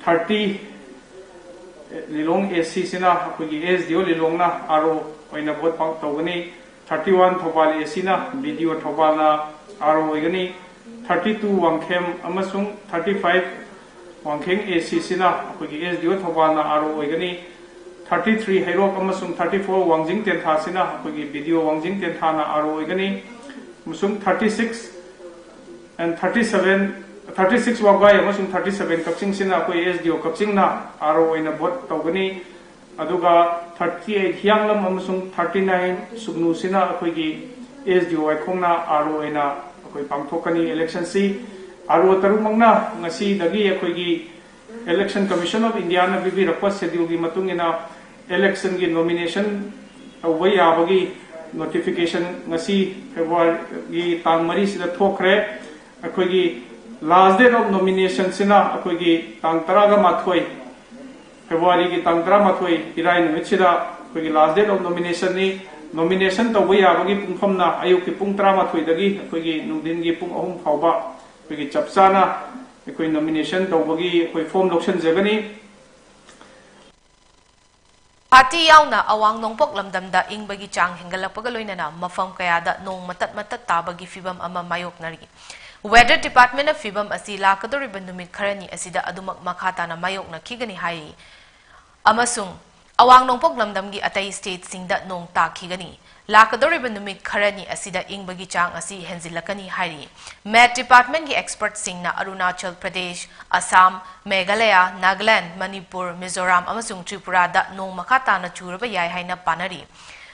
Thirty Lilong A C ꯁꯤꯅ ꯑꯩꯈꯣꯏꯒꯤ S D O ꯂꯤꯂꯣꯡꯅ R O ꯑꯣꯏꯅ vote ꯄꯥꯡ ꯇꯧꯒꯅꯤ꯫ Thirty one Thoubal A C ꯅ, B D O ꯊꯧꯕꯥꯜꯅ R O ꯑꯣꯏꯒꯅꯤ꯫ Thirty two ꯋꯥꯡꯈꯦꯝ ꯑꯃꯁꯨꯡ thirty five Wangkhem A C ꯁꯤꯅ ꯑꯩꯈꯣꯏꯒꯤ S D O ꯊꯧꯕꯥꯜꯅ R O ꯑꯣꯏꯒꯅꯤ꯫ Thirty three ꯍꯩꯔꯣꯛ ꯑꯃꯁꯨꯡ thirty four ꯋꯥꯡꯖꯤꯡ ꯇꯦꯟꯊꯥꯁꯤꯅ ꯑꯩꯈꯣꯏꯒꯤ B D O ꯋꯥꯡꯖꯤꯡ ꯇꯦꯟꯊꯥꯅ R O ꯑꯣꯏꯒꯅꯤ꯫ ꯑꯃꯁꯨꯡ thirty six and thirty seven, thirty six ꯋꯥꯕꯒꯥꯏ ꯑꯃꯁꯨꯡ thirty seven ꯀꯛꯆꯤꯡꯁꯤꯅ ꯑꯩꯈꯣꯏ S D O ꯀꯛꯆꯤꯡꯅ R O ꯑꯣꯏꯅ vote ꯇꯧꯒꯅꯤ꯫ ꯑꯗꯨꯒ thirty eight ꯍꯤꯌꯥꯡꯂꯝ ꯑꯃꯁꯨꯡ thirty nine ꯁꯨꯒꯅꯨꯁꯤꯅ ꯑꯩꯈꯣꯏꯒꯤ S D O ꯋꯥꯏꯈꯣꯡꯅ R O ꯑꯣꯏꯅ ꯑꯩꯈꯣꯏ ꯄꯥꯡꯊꯣꯛꯀꯅꯤ election ꯁꯤ꯫ R O ꯇꯔꯨꯛꯃꯛꯅ ꯉꯁꯤꯗꯒꯤ ꯑꯩꯈꯣꯏꯒꯤ Election Commission of India ꯅ ꯄꯤꯕꯤꯔꯛꯄ schedule ꯒꯤ ꯃꯇꯨꯡ ꯏꯟꯅ election ꯒꯤ nomination ꯇꯧꯕ ꯌꯥꯕꯒꯤ notification ꯉꯁꯤ February ꯒꯤ ꯇꯥꯡ ꯃꯔꯤꯁꯤꯗ ꯊꯣꯛꯈ꯭ꯔꯦ꯫ ꯑꯩꯈꯣꯏꯒꯤ last date of nomination ꯁꯤꯅ ꯑꯩꯈꯣꯏꯒꯤ ꯇꯥꯡ ꯇꯔꯥꯒ ꯃꯥꯊꯣꯏ, February ꯒꯤ ꯇꯥꯡ ꯇꯔꯥꯃꯥꯊꯣꯏ, ꯏꯔꯥꯏ ꯅꯨꯃꯤꯠꯁꯤꯗ ꯑꯩꯈꯣꯏꯒꯤ last date of nomination ꯅꯤ꯫ Nomination ꯇꯧꯕ ꯌꯥꯕꯒꯤ ꯄꯨꯡꯐꯝꯅ ꯑꯌꯨꯛꯀꯤ ꯄꯨꯡ ꯇꯔꯥꯃꯥꯊꯣꯏꯗꯒꯤ ꯑꯩꯈꯣꯏꯒꯤ ꯅꯨꯡꯊꯤꯟꯒꯤ ꯄꯨꯡ ꯑꯍꯨꯝ ꯐꯥꯎꯕ ꯑꯩꯈꯣꯏꯒꯤ ꯆꯞ ꯆꯥꯅ ꯑꯩꯈꯣꯏ nomination ꯇꯧꯕꯒꯤ ꯑꯩꯈꯣꯏ form ꯂꯧꯁꯤꯟꯖꯒꯅꯤ꯫ ꯍꯥꯇꯤ ꯌꯥꯎꯅ ꯑꯋꯥꯡ ꯅꯣꯡꯄꯣꯛ ꯂꯝꯗꯝꯗ ꯏꯪꯕꯒꯤ ꯆꯥꯡ ꯍꯦꯟꯒꯠꯂꯛꯄꯒ ꯂꯣꯏꯅꯅ ꯃꯐꯝ ꯀꯌꯥꯗ ꯅꯣꯡ ꯃꯇꯠ ꯃꯇꯠ ꯇꯥꯕꯒꯤ ꯐꯤꯚꯝ ꯑꯃ ꯃꯥꯌꯣꯛꯅꯔꯤ꯫ Weather Department ꯅ ꯐꯤꯚꯝ ꯑꯁꯤ ꯂꯥꯛꯀꯗꯧꯔꯤꯕ ꯅꯨꯃꯤꯠ ꯈꯔꯅꯤ ꯑꯁꯤꯗ ꯑꯗꯨꯃꯛ ꯃꯈꯥ ꯇꯥꯅ ꯃꯥꯌꯣꯛꯅꯈꯤꯒꯅꯤ ꯍꯥꯏꯔꯤ꯫ ꯑꯃꯁꯨꯡ ꯑꯋꯥꯡ ꯅꯣꯡꯄꯣꯛ ꯂꯝꯗꯝꯒꯤ ꯑꯇꯩ state ꯁꯤꯡꯗ ꯅꯣꯡ ꯇꯥꯈꯤꯒꯅꯤ꯫ ꯂꯥꯛꯀꯗꯧꯔꯤꯕ ꯅꯨꯃꯤꯠ ꯈꯔꯅꯤ ꯑꯁꯤꯗ ꯏꯪꯕꯒꯤ ꯆꯥꯡ ꯑꯁꯤ ꯍꯦꯟꯖꯤꯜꯂꯛꯀꯅꯤ ꯍꯥꯏꯔꯤ꯫ Met Department ꯒꯤ expert ꯁꯤꯡꯅ ꯑꯔꯨꯅꯥꯆꯜ ꯄ꯭ꯔꯗꯦꯁ, ꯑꯁꯥꯝ, ꯃꯦꯘꯥꯂꯌꯥ, ꯅꯥꯒꯥꯂꯦꯟꯗ, ꯃꯅꯤꯄꯨꯔ, ꯃꯤꯖꯣꯔꯥꯝ ꯑꯃꯁꯨꯡ ꯇ꯭ꯔꯤꯄꯨꯔꯥꯗ ꯅꯣꯡ ꯃꯈꯥ ꯇꯥꯅ ꯆꯨꯔꯕ ꯌꯥꯏ ꯍꯥꯏꯅ ꯄꯥꯅꯔꯤ꯫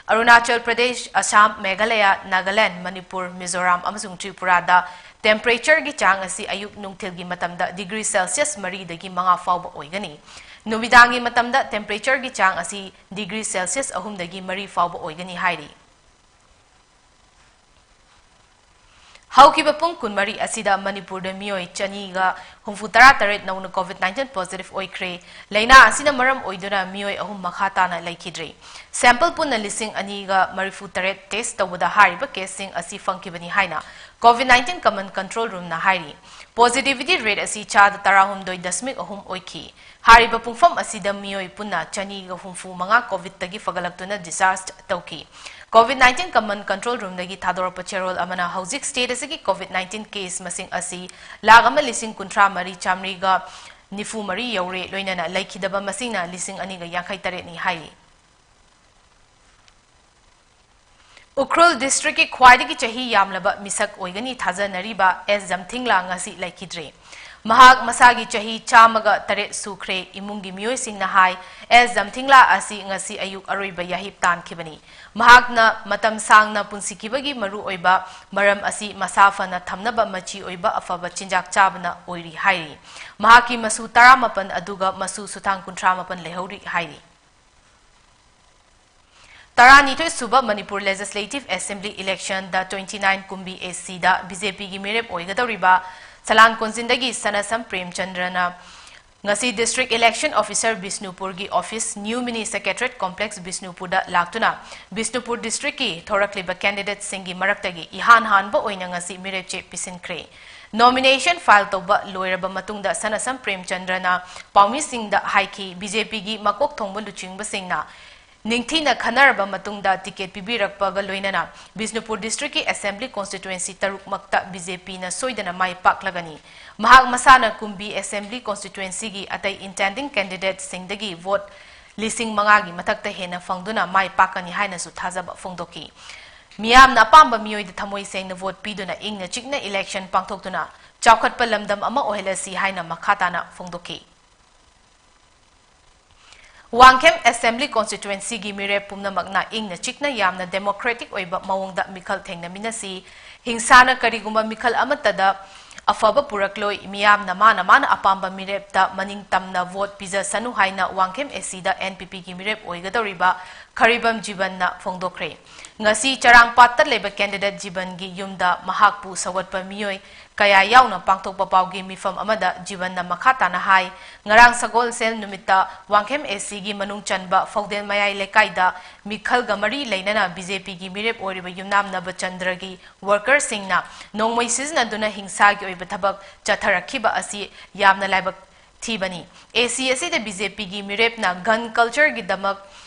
ꯑꯔꯨꯅꯥꯆꯜ ꯄ꯭ꯔꯗꯦꯁ, ꯑꯁꯥꯝ, ꯃꯦꯘꯥꯂꯌꯥ, ꯅꯥꯒꯥꯂꯦꯟꯗ, ꯃꯅꯤꯄꯨꯔ, ꯃꯤꯖꯣꯔꯥꯝ ꯑꯃꯁꯨꯡ ꯇ꯭ꯔꯤꯄꯨꯔꯥꯗ temperature ꯒꯤ ꯆꯥꯡ ꯑꯁꯤ ꯑꯌꯨꯛ ꯅꯨꯡꯊꯤꯜꯒꯤ ꯃꯇꯝꯗ degree Celsius ꯃꯔꯤꯗꯒꯤ ꯃꯉꯥ ꯐꯥꯎꯕ ꯑꯣꯏꯒꯅꯤ꯫ ꯅꯨꯃꯤꯗꯥꯡꯒꯤ ꯃꯇꯝꯗ temperature ꯒꯤ ꯆꯥꯡ ꯑꯁꯤ degree Celsius ꯑꯍꯨꯝꯗꯒꯤ ꯃꯔꯤ ꯐꯥꯎꯕ ꯑꯣꯏꯒꯅꯤ ꯍꯥꯏꯔꯤ꯫ ꯍꯧꯈꯤꯕ ꯄꯨꯡ ꯀꯨꯟꯃꯔꯤ ꯑꯁꯤꯗ ꯃꯅꯤꯄꯨꯔꯗ ꯃꯤꯑꯣꯏ ꯆꯅꯤꯒ ꯍꯨꯝꯐꯨ ꯇꯔꯥ ꯇꯔꯦꯠ ꯅꯧꯅ COVID nineteen positive ꯑꯣꯏꯈ꯭ꯔꯦ꯫ ꯂꯩꯅꯥ ꯑꯁꯤꯅ ꯃꯔꯝ ꯑꯣꯏꯗꯨꯅ ꯃꯤꯑꯣꯏ ꯑꯍꯨꯝ ꯃꯈꯥ ꯇꯥꯅ ꯂꯩꯈꯤꯗ꯭ꯔꯤ꯫ Sample ꯄꯨꯟꯅ ꯂꯤꯁꯤꯡ ꯑꯅꯤꯒ ꯃꯔꯤꯐꯨ ꯇꯔꯦꯠ test ꯇꯧꯕꯗ ꯍꯥꯏꯔꯤꯕ caseꯁꯤꯡ ꯑꯁꯤ ꯐꯪꯈꯤꯕꯅꯤ ꯍꯥꯏꯅ COVID nineteen Command Control Roomꯅ ꯍꯥꯏꯔꯤ꯫ Positivity rate ꯑꯁꯤ ꯆꯥꯗ ꯇꯔꯥꯍꯨꯝꯗꯣꯏ ꯗꯁꯃꯤꯛ ꯑꯍꯨꯝ ꯑꯣꯏꯈꯤ꯫ ꯍꯥꯏꯔꯤꯕ ꯄꯨꯡꯐꯝ ꯑꯁꯤꯗ ꯃꯤꯑꯣꯏ ꯄꯨꯟꯅ ꯆꯅꯤꯒ ꯍꯨꯝꯐꯨ ꯃꯉꯥ COVIDꯇꯒꯤ ꯐꯒꯠꯂꯛꯇꯨꯅ discharge ꯇꯧꯈꯤ꯫ COVID nineteen Command Control Roomꯗꯒꯤ ꯊꯥꯗꯣꯔꯛꯄ ꯆꯦꯔꯣꯜ ꯑꯃꯅ ꯍꯧꯖꯤꯛ state ꯑꯁꯤꯒꯤ COVID nineteen case ꯃꯁꯤꯡ ꯑꯁꯤ ꯂꯥꯈ ꯑꯃ ꯂꯤꯁꯤꯡ ꯀꯨꯟꯊ꯭ꯔꯥ ꯃꯔꯤ ꯆꯥꯃꯔꯤꯒ ꯅꯤꯐꯨ ꯃꯔꯤ ꯌꯧꯔꯦ, ꯂꯣꯏꯅꯅ ꯂꯩꯈꯤꯗꯕ ꯃꯁꯤꯡꯅ ꯂꯤꯁꯤꯡ ꯑꯅꯤꯒ ꯌꯥꯡꯈꯩ ꯇꯔꯦꯠꯅꯤ ꯍꯥꯏꯔꯤ꯫ ꯎꯈ꯭ꯔꯨꯜ districtꯀꯤ ꯈ꯭ꯋꯥꯏꯗꯒꯤ ꯆꯍꯤ ꯌꯥꯝꯂꯕ ꯃꯤꯁꯛ ꯑꯣꯏꯒꯅꯤ ꯊꯥꯖꯅꯔꯤꯕ ꯑꯦꯁ ꯖꯝꯊꯤꯡꯂꯥ ꯉꯁꯤ ꯂꯩꯈꯤꯗ꯭ꯔꯦ꯫ ꯃꯍꯥꯛ ꯃꯁꯥꯒꯤ ꯆꯍꯤ ꯆꯥꯝꯃꯒ ꯇꯔꯦꯠ ꯁꯨꯈ꯭ꯔꯦ꯫ ꯏꯃꯨꯡꯒꯤ ꯃꯤꯑꯣꯏꯁꯤꯡꯅ ꯍꯥꯏ, ꯑꯦꯁ ꯖꯝꯊꯤꯡꯂꯥ ꯑꯁꯤ ꯉꯁꯤ ꯑꯌꯨꯛ ꯑꯔꯣꯏꯕ ꯌꯥꯍꯤꯞ ꯇꯥꯟꯈꯤꯕꯅꯤ꯫ ꯃꯍꯥꯛꯅ ꯃꯇꯝ ꯁꯥꯡꯅ ꯄꯨꯟꯁꯤꯈꯤꯕꯒꯤ ꯃꯔꯨꯑꯣꯏꯕ ꯃꯔꯝ ꯑꯁꯤ ꯃꯁꯥ ꯐꯅ ꯊꯝꯅꯕ ꯃꯆꯤ ꯑꯣꯏꯕ ꯑꯐꯕ ꯆꯤꯟꯖꯥꯛ ꯆꯥꯕꯅ ꯑꯣꯏꯔꯤ ꯍꯥꯏꯔꯤ꯫ ꯃꯍꯥꯛꯀꯤ ꯃꯁꯨ ꯇꯔꯥꯃꯥꯄꯟ ꯑꯗꯨꯒ ꯃꯁꯨ ꯁꯨꯊꯥꯡ ꯀꯨꯟꯊ꯭ꯔꯥ ꯃꯥꯄꯟ ꯂꯩꯍꯧꯔꯤ ꯍꯥꯏꯔꯤ꯫ ꯇꯔꯥꯅꯤꯊꯣꯏ ꯁꯨꯕ Manipur Legislative Assembly electionꯗ twenty nine ꯀꯨꯝꯕꯤ ACꯗ BJPꯒꯤ ꯃꯤꯔꯦꯞ ꯑꯣꯏꯒꯗꯧꯔꯤꯕ ꯁꯂꯥꯡ ꯀꯣꯟꯖꯤꯟꯗꯒꯤ ꯁꯅꯥꯁꯝ ꯄ꯭ꯔꯦꯝꯆꯟꯗ꯭ꯔꯅ ꯉꯁꯤ District Election Officer ꯕꯤꯁꯅꯨꯄꯨꯔꯒꯤ office New Mini Secretariat Complex ꯕꯤꯁꯅꯨꯄꯨꯔꯗ ꯂꯥꯛꯇꯨꯅ ꯕꯤꯁꯅꯨꯄꯨꯔ districtꯀꯤ ꯊꯣꯔꯛꯂꯤꯕ candidateꯁꯤꯡꯒꯤ ꯃꯔꯛꯇꯒꯤ ꯏꯍꯥꯟ ꯍꯥꯟꯕ ꯑꯣꯏꯅ ꯉꯁꯤ ꯃꯤꯔꯦꯞ ꯆꯦ ꯄꯤꯁꯤꯟꯈ꯭ꯔꯦ꯫ Nomination file ꯇꯧꯕ ꯂꯣꯏꯔꯕ ꯃꯇꯨꯡꯗ ꯁꯅꯥꯁꯝ ꯄ꯭ꯔꯦꯝꯆꯟꯗ꯭ꯔꯅ ꯄꯥꯎꯃꯤꯁꯤꯡꯗ ꯍꯥꯏꯈꯤ, BJPꯒꯤ ꯃꯀꯣꯛ ꯊꯣꯡꯕ ꯂꯨꯆꯤꯡꯕꯁꯤꯡꯅ ꯅꯤꯡꯊꯤꯅ ꯈꯟꯅꯔꯕ ꯃꯇꯨꯡꯗ ticket ꯄꯤꯕꯤꯔꯛꯄꯒ ꯂꯣꯏꯅꯅ ꯕꯤꯁꯅꯨꯄꯨꯔ districtꯀꯤ assembly constituency ꯇꯔꯨꯛꯃꯛꯇ BJPꯅ ꯁꯣꯏꯗꯅ ꯃꯥꯏ ꯄꯥꯛꯂꯒꯅꯤ꯫ ꯃꯍꯥꯛ ꯃꯁꯥꯅ ꯀꯨꯝꯕꯤ assembly constituencyꯒꯤ ꯑꯇꯩ intending candidateꯁꯤꯡꯗꯒꯤ vote ꯂꯤꯁꯤꯡ ꯃꯉꯥꯒꯤ ꯃꯊꯛꯇ ꯍꯦꯟꯅ ꯐꯪꯗꯨꯅ ꯃꯥꯏ ꯄꯥꯛꯀꯅꯤ ꯍꯥꯏꯅꯁꯨ ꯊꯥꯖꯕ ꯐꯣꯡꯗꯣꯛꯈꯤ꯫ ꯃꯤꯌꯥꯝꯅ ꯑꯄꯥꯝꯕ ꯃꯤꯑꯣꯏꯗ ꯊꯃꯣꯏ ꯁꯦꯡꯅ vote ꯄꯤꯗꯨꯅ ꯏꯪꯅ ꯆꯤꯛꯅ election ꯄꯥꯡꯊꯣꯛꯇꯨꯅ ꯆꯥꯎꯈꯠꯄ ꯂꯝꯗꯝ ꯑꯃ ꯑꯣꯏꯍꯜꯂꯁꯤ ꯍꯥꯏꯅ ꯃꯈꯥ ꯇꯥꯅ ꯐꯣꯡꯗꯣꯛꯈꯤ꯫ ꯋꯥꯡꯈꯦꯝ assembly constituencyꯒꯤ ꯃꯤꯔꯦꯞ ꯄꯨꯝꯅꯃꯛꯅ ꯏꯪꯅ ꯆꯤꯛꯅ ꯌꯥꯝꯅ democratic ꯑꯣꯏꯕ ꯃꯑꯣꯡꯗ ꯃꯤꯈꯜ ꯊꯦꯡꯅꯃꯤꯟꯅꯁꯤ꯫ ꯍꯤꯡꯁꯥꯅ ꯀꯔꯤꯒꯨꯝꯕ ꯃꯤꯈꯜ ꯑꯃꯠꯇꯗ ꯑꯐꯕ ꯄꯨꯔꯛꯂꯣꯏ꯫ ꯃꯤꯌꯥꯝꯅ ꯃꯥꯅ ꯃꯥꯅ ꯑꯄꯥꯝꯕ ꯃꯤꯔꯦꯞꯇ ꯃꯅꯤꯡ ꯇꯝꯅ vote ꯄꯤꯖꯁꯅꯨ ꯍꯥꯏꯅ ꯋꯥꯡꯈꯦꯝ ACꯗ NPPꯒꯤ ꯃꯤꯔꯦꯞ ꯑꯣꯏꯒꯗꯧꯔꯤꯕ ꯈꯔꯤꯕꯝ ꯖꯤꯕꯟꯅ ꯐꯣꯡꯗꯣꯛꯈ꯭ꯔꯦ꯫ ꯉꯁꯤ ꯆꯔꯥꯡꯄꯥꯠꯇ ꯂꯩꯕ candidate ꯖꯤꯕꯟꯒꯤ ꯌꯨꯝꯗ ꯃꯍꯥꯛꯄꯨ ꯁꯧꯒꯠꯄ ꯃꯤꯑꯣꯏ ꯀꯌꯥ ꯌꯥꯎꯅ ꯄꯥꯡꯊꯣꯛꯄ ꯄꯥꯎꯒꯤ ꯃꯤꯐꯝ ꯑꯃꯗ ꯖꯤꯕꯟꯅ ꯃꯈꯥ ꯇꯥꯅ ꯍꯥꯏ, ꯉꯔꯥꯡ ꯁꯒꯣꯜꯁꯦꯜ ꯅꯨꯃꯤꯠꯇ ꯋꯥꯡꯈꯦꯝ ACꯒꯤ ꯃꯅꯨꯡ ꯆꯟꯕ ꯐꯧꯗꯦꯜ ꯃꯌꯥꯏ ꯂꯩꯀꯥꯏꯗ ꯃꯤꯈꯜꯒ ꯃꯔꯤ ꯂꯩꯅꯅ BJPꯒꯤ ꯃꯤꯔꯦꯞ ꯑꯣꯏꯔꯤꯕ ꯌꯨꯝꯅꯥꯝ ꯅꯕꯆꯟꯗ꯭ꯔꯒꯤ workerꯁꯤꯡꯅ ꯅꯣꯡꯃꯩ ꯁꯤꯖꯤꯟꯅꯗꯨꯅ ꯍꯤꯡꯁꯥꯒꯤ ꯑꯣꯏꯕ ꯊꯕꯛ ꯆꯠꯊꯔꯛꯈꯤꯕ ꯑꯁꯤ ꯌꯥꯝꯅ ꯂꯥꯏꯕꯛ ꯊꯤꯕꯅꯤ꯫ AC ꯑꯁꯤꯗ BJPꯒꯤ ꯃꯤꯔꯦꯞꯅ gun cultureꯒꯤꯗꯃꯛ,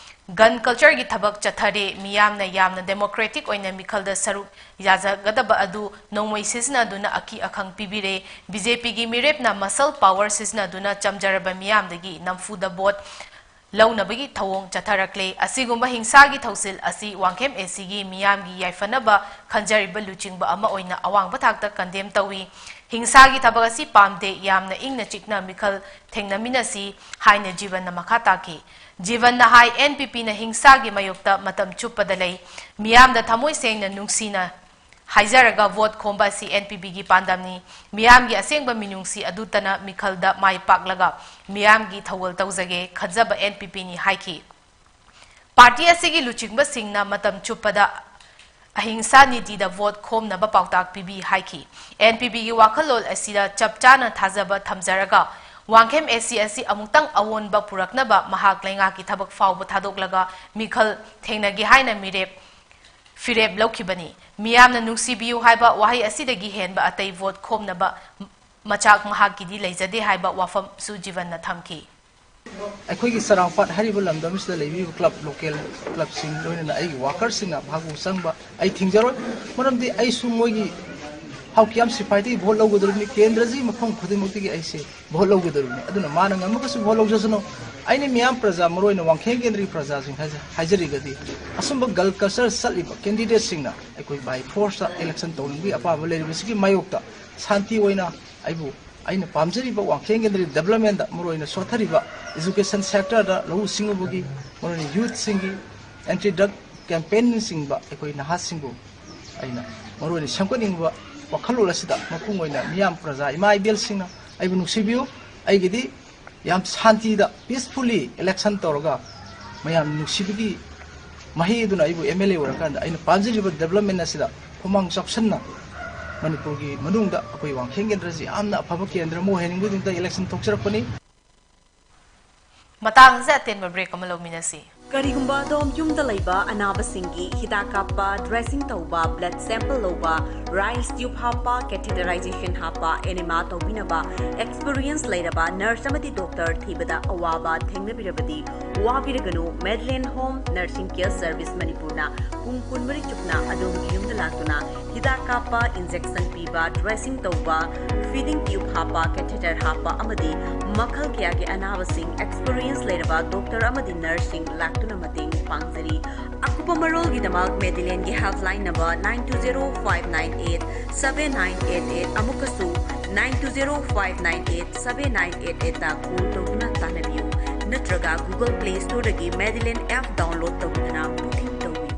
gun cultureꯒꯤ ꯊꯕꯛ ꯆꯠꯊꯔꯦ꯫ ꯃꯤꯌꯥꯝꯅ ꯌꯥꯝꯅ democratic ꯑꯣꯏꯅ ꯃꯤꯈꯜꯗ ꯁꯔꯨꯛ ꯌꯥꯖꯒꯗꯕ ꯑꯗꯨ ꯅꯣꯡꯃꯩ ꯁꯤꯖꯤꯟꯅꯗꯨꯅ ꯑꯀꯤ ꯑꯈꯪ ꯄꯤꯕꯤꯔꯦ꯫ BJPꯒꯤ ꯃꯤꯔꯦꯞꯅ muscle power ꯁꯤꯖꯤꯟꯅꯗꯨꯅ ꯆꯝꯖꯔꯕ ꯃꯤꯌꯥꯝꯗꯒꯤ ꯅꯝꯐꯨꯗ vote ꯂꯧꯅꯕꯒꯤ ꯊꯧꯑꯣꯡ ꯆꯠꯊꯔꯛꯂꯦ꯫ ꯑꯁꯤꯒꯨꯝꯕ ꯍꯤꯡꯁꯥꯒꯤ ꯊꯧꯁꯤꯜ ꯑꯁꯤ ꯋꯥꯡꯈꯦꯝ ACꯒꯤ ꯃꯤꯌꯥꯝꯒꯤ ꯌꯥꯏꯐꯅꯕ ꯈꯟꯖꯔꯤꯕ ꯂꯨꯆꯤꯡꯕ ꯑꯃ ꯑꯣꯏꯅ ꯑꯋꯥꯡꯕ ꯊꯥꯛꯇ condemn ꯇꯧꯏ꯫ ꯍꯤꯡꯁꯥꯒꯤ ꯊꯕꯛ ꯑꯁꯤ ꯄꯥꯝꯗꯦ, ꯌꯥꯝꯅ ꯏꯪꯅ ꯆꯤꯛꯅ ꯃꯤꯈꯜ ꯊꯦꯡꯅꯃꯤꯟꯅꯁꯤ ꯍꯥꯏꯅ ꯖꯤꯕꯟꯅ ꯃꯈꯥ ꯇꯥꯈꯤ꯫ ꯖꯤꯕꯟꯅ ꯍꯥꯏ, NPPꯅ ꯍꯤꯡꯁꯥꯒꯤ ꯃꯥꯌꯣꯛꯇ ꯃꯇꯝ ꯆꯨꯞꯄꯗ ꯂꯩ꯫ ꯃꯤꯌꯥꯝꯗ ꯊꯃꯣꯏ ꯁꯦꯡꯅ ꯅꯨꯡꯁꯤꯅ ꯍꯥꯏꯖꯔꯒ vote ꯈꯣꯝꯕ ꯑꯁꯤ NPPꯒꯤ ꯄꯥꯟꯗꯝꯅꯤ꯫ ꯃꯤꯌꯥꯝꯒꯤ ꯑꯁꯦꯡꯕ ꯃꯤꯅꯨꯡꯁꯤ ꯑꯗꯨꯇꯅ ꯃꯤꯈꯜꯗ ꯃꯥꯏ ꯄꯥꯛꯂꯒ ꯃꯤꯌꯥꯝꯒꯤ ꯊꯧꯒꯜ ꯇꯧꯖꯒꯦ ꯈꯟꯖꯕ NPPꯅꯤ ꯍꯥꯏꯈꯤ꯫ Party ꯑꯁꯤꯒꯤ ꯂꯨꯆꯤꯡꯕꯁꯤꯡꯅ ꯃꯇꯝ ꯆꯨꯞꯄꯗ ꯑꯍꯤꯡꯁꯥ ꯅꯤꯇꯤꯗ vote ꯈꯣꯝꯅꯕ ꯄꯥꯎꯇꯥꯛ ꯄꯤꯕꯤ ꯍꯥꯏꯈꯤ꯫ NPPꯒꯤ ꯋꯥꯈꯜꯂꯣꯟ ꯑꯁꯤꯗ ꯆꯞ ꯆꯥꯅ ꯊꯥꯖꯕ ꯊꯝꯖꯔꯒ ꯋꯥꯡꯈꯦꯝ AC ꯑꯁꯤ ꯑꯃꯨꯛꯇꯪ ꯑꯑꯣꯟꯕ ꯄꯨꯔꯛꯅꯕ ꯃꯍꯥꯛ ꯂꯩꯉꯥꯛꯀꯤ ꯊꯕꯛ ꯐꯥꯎꯕ ꯊꯥꯗꯣꯛꯂꯒ ꯃꯤꯈꯜ ꯊꯦꯡꯅꯒꯦ ꯍꯥꯏꯅ ꯃꯤꯔꯦꯞ ꯐꯤꯔꯦꯞ ꯂꯧꯈꯤꯕꯅꯤ꯫ ꯃꯤꯌꯥꯝꯅ ꯅꯨꯡꯁꯤꯕꯤꯌꯨ ꯍꯥꯏꯕ ꯋꯥꯍꯩ ꯑꯁꯤꯗꯒꯤ ꯍꯦꯟꯕ ꯑꯇꯩ vote ꯈꯣꯝꯅꯕ ꯃꯆꯥꯛ ꯃꯍꯥꯛꯀꯤꯗꯤ ꯂꯩꯖꯗꯦ ꯍꯥꯏꯕ ꯋꯥꯐꯝꯁꯨ ꯖꯤꯕꯟꯅ ꯊꯝꯈꯤ꯫ ꯑꯩꯈꯣꯏꯒꯤ ꯆꯔꯥꯡꯄꯥꯠ ꯍꯥꯏꯔꯤꯕ ꯂꯝꯗꯝꯁꯤꯗ ꯂꯩꯕꯤꯕ club, local clubꯁꯤꯡ, ꯂꯣꯏꯅꯅ ꯑꯩꯒꯤ workerꯁꯤꯡꯅ ꯃꯍꯥꯛꯄꯨ ꯆꯪꯕ ꯑꯩ ꯊꯤꯡꯖꯔꯣꯏ꯫ ꯃꯔꯝꯗꯤ ꯑꯩꯁꯨ ꯃꯣꯏꯒꯤ ꯍꯥꯎꯀꯤꯌꯥꯝ ꯁꯤꯐꯥꯏꯗꯒꯤ vote ꯂꯧꯒꯗꯧꯔꯤꯕꯅꯤ, ꯀꯦꯟꯗ꯭ꯔꯁꯤꯒꯤ ꯃꯐꯝ ꯈꯨꯗꯤꯡꯃꯛꯇꯒꯤ ꯑꯩꯁꯦ vote ꯂꯧꯒꯗꯧꯔꯤꯕꯅꯤ꯫ ꯑꯗꯨꯅ ꯃꯥꯅ ꯉꯝꯃꯒꯁꯨ vote ꯂꯧꯖꯁꯅꯨ꯫ ꯑꯩꯅ ꯃꯤꯌꯥꯝ ꯄ꯭ꯔꯖꯥ, ꯃꯔꯨꯑꯣꯏꯅ ꯋꯥꯡꯈꯦꯝ ꯀꯦꯟꯗ꯭ꯔꯒꯤ ꯄ꯭ꯔꯖꯥꯁꯤꯡ ꯍꯥꯏꯖ-, ꯍꯥꯏꯖꯔꯤꯒꯗꯤ, ꯑꯁꯨꯝꯕ gun culture ꯆꯠꯂꯤꯕ candidateꯁꯤꯡꯅ ꯑꯩꯈꯣꯏ by forceꯇ election ꯇꯧꯅꯤꯡꯕꯒꯤ ꯑꯄꯥꯝꯕ ꯂꯩꯔꯤꯕꯁꯤꯒꯤ ꯃꯥꯌꯣꯛꯇ ꯁꯥꯟꯇꯤ ꯑꯣꯏꯅ ꯑꯩꯕꯨ, ꯑꯩꯅ ꯄꯥꯝꯖꯔꯤꯕ ꯋꯥꯡꯈꯦꯝ ꯀꯦꯟꯗ꯭ꯔꯒꯤ developmentꯇ, ꯃꯔꯨꯑꯣꯏꯅ ꯁꯣꯠꯊꯔꯤꯕ education sectorꯗ, ꯂꯧꯎ ꯁꯤꯡꯎꯕꯒꯤ, ꯃꯔꯨꯑꯣꯏꯅ youthꯁꯤꯡꯒꯤ anti drug campaignꯅꯆꯤꯡꯕ ꯑꯩꯈꯣꯏ ꯅꯍꯥꯁꯤꯡꯕꯨ ꯑꯩꯅ ꯃꯔꯨꯑꯣꯏꯅ ꯁꯦꯝꯒꯠꯅꯤꯡꯕ ꯋꯥꯈꯜꯂꯣꯟ ꯑꯁꯤꯗ ꯃꯄꯨꯡ ꯑꯣꯏꯅ ꯃꯤꯌꯥꯝ ꯄ꯭ꯔꯖꯥ ꯏꯃꯥ ꯏꯕꯦꯜꯁꯤꯡꯅ ꯑꯩꯕꯨ ꯅꯨꯡꯁꯤꯕꯤꯌꯨ꯫ ꯑꯩꯒꯤꯗꯤ ꯌꯥꯝ ꯁꯥꯟꯇꯤꯗ, peacefully election ꯇꯧꯔꯒ ꯃꯌꯥꯝ ꯅꯨꯡꯁꯤꯕꯒꯤ ꯃꯍꯩ ꯑꯗꯨꯅ ꯑꯩꯕꯨ ꯑꯦꯝ ꯑꯦꯜ ꯑꯦ ꯑꯣꯏꯔꯀꯥꯟꯗ ꯑꯩꯅ ꯄꯥꯝꯖꯔꯤꯕ ꯗꯦꯕꯂꯞꯃꯦꯟ ꯑꯁꯤꯗ ꯈꯨꯃꯥꯡ ꯆꯥꯎꯁꯟꯅ ꯃꯅꯤꯄꯨꯔꯒꯤ ꯃꯅꯨꯡꯗ ꯑꯩꯈꯣꯏ ꯋꯥꯡꯈꯦꯡ ꯀꯦꯟꯗ꯭ꯔꯁꯤ ꯌꯥꯝꯅ ꯑꯐꯕ ꯀꯦꯟꯗ꯭ꯔ ꯑꯃ ꯑꯣꯏꯍꯟꯅꯤꯡꯕꯒꯤꯗꯃꯛꯇ ꯏꯂꯦꯛꯁꯟ ꯊꯣꯛꯆꯔꯛꯄꯅꯤ꯫ ꯃꯇꯥꯡ ꯑꯁꯤꯗ ꯑꯇꯦꯟꯕ ꯕ꯭ꯔꯦꯛ ꯑꯃ ꯂꯧꯃꯤꯟꯅꯁꯤ꯫ ꯀꯔꯤꯒꯨꯝꯕ ꯑꯗꯣꯝ ꯌꯨꯝꯗ ꯂꯩꯕ ꯑꯅꯥꯕꯁꯤꯡꯒꯤ ꯍꯤꯗꯥꯛ ꯀꯥꯞꯄ, ꯗ꯭ꯔꯦꯁꯤꯡ ꯇꯧꯕ, ꯕ꯭ꯂꯗ ꯁꯦꯝꯄꯜ ꯂꯧꯕ, ꯔꯥꯏꯁ ꯇ꯭ꯌꯨꯕ ꯍꯥꯞꯄ, ꯀꯦꯊꯦꯇꯔꯥꯏꯖꯦꯁꯟ ꯍꯥꯞꯄ, ꯑꯦꯅꯦꯃꯥ ꯇꯧꯕꯤꯅꯕ ꯑꯦꯛꯁꯄꯤꯔꯤꯌꯦꯟꯁ ꯂꯩꯔꯕ ꯅꯔꯁ ꯑꯃꯗꯤ ꯗꯣꯛꯇꯔ ꯊꯤꯕꯗ ꯑꯋꯥꯕ ꯊꯦꯡꯅꯕꯤꯔꯕꯗꯤ ꯋꯥꯕꯤꯔꯒꯅꯨ꯫ ꯃꯦꯗꯂꯦꯟ ꯍꯣꯝ ꯅꯔꯁꯤꯡ ꯀꯦꯌꯔ ꯁꯔꯚꯤꯁ ꯃꯅꯤꯄꯨꯔꯅ ꯄꯨꯡ ꯀꯨꯟꯃꯔꯤ ꯆꯨꯞꯅ ꯑꯗꯣꯝꯒꯤ ꯌꯨꯝꯗ ꯂꯥꯛꯇꯨꯅ ꯍꯤꯗꯥꯛ ꯀꯥꯞꯄ, ꯏꯟꯖꯦꯛꯁꯟ ꯄꯤꯕ, ꯗ꯭ꯔꯦꯁꯤꯡ ꯇꯧꯕ, ꯐꯤꯗꯤꯡ ꯇ꯭ꯌꯨꯕ ꯍꯥꯞꯄ, ꯀꯦꯊꯦꯇꯔ ꯍꯥꯞꯄ ꯑꯃꯗꯤ ꯃꯈꯜ ꯀꯌꯥꯒꯤ ꯑꯅꯥꯕꯁꯤꯡ ꯑꯦꯛꯁꯄꯤꯔꯤꯌꯦꯟꯁ ꯂꯩꯔꯕ ꯗꯣꯛꯇꯔ ꯑꯃꯗꯤ ꯅꯔꯁꯁꯤꯡ ꯂꯥꯛꯇꯨꯅ ꯃꯇꯦꯡ ꯄꯥꯡꯖꯔꯤ꯫ ꯑꯀꯨꯞꯄ ꯃꯔꯣꯜꯒꯤꯗꯃꯛ ꯃꯦꯗꯤꯂꯦꯟꯒꯤ helpline number nine two zero five nine eight seven nine eight eight ꯑꯃꯨꯛꯀꯁꯨ nine two zero five nine eight seven nine eight eight ꯗ ꯀꯣꯜ ꯇꯧꯗꯨꯅ ꯇꯥꯟꯅꯕꯤꯌꯨ ꯅꯠꯇ꯭ꯔꯒ Google Play Store ꯗꯒꯤ ꯃꯦꯗꯤꯂꯦꯟ ꯑꯦꯞ ꯗꯥꯎꯟꯂꯣꯗ ꯇꯧꯗꯨꯅ ꯕꯨꯀꯤꯡ ꯇꯧꯕꯤꯌꯨ꯫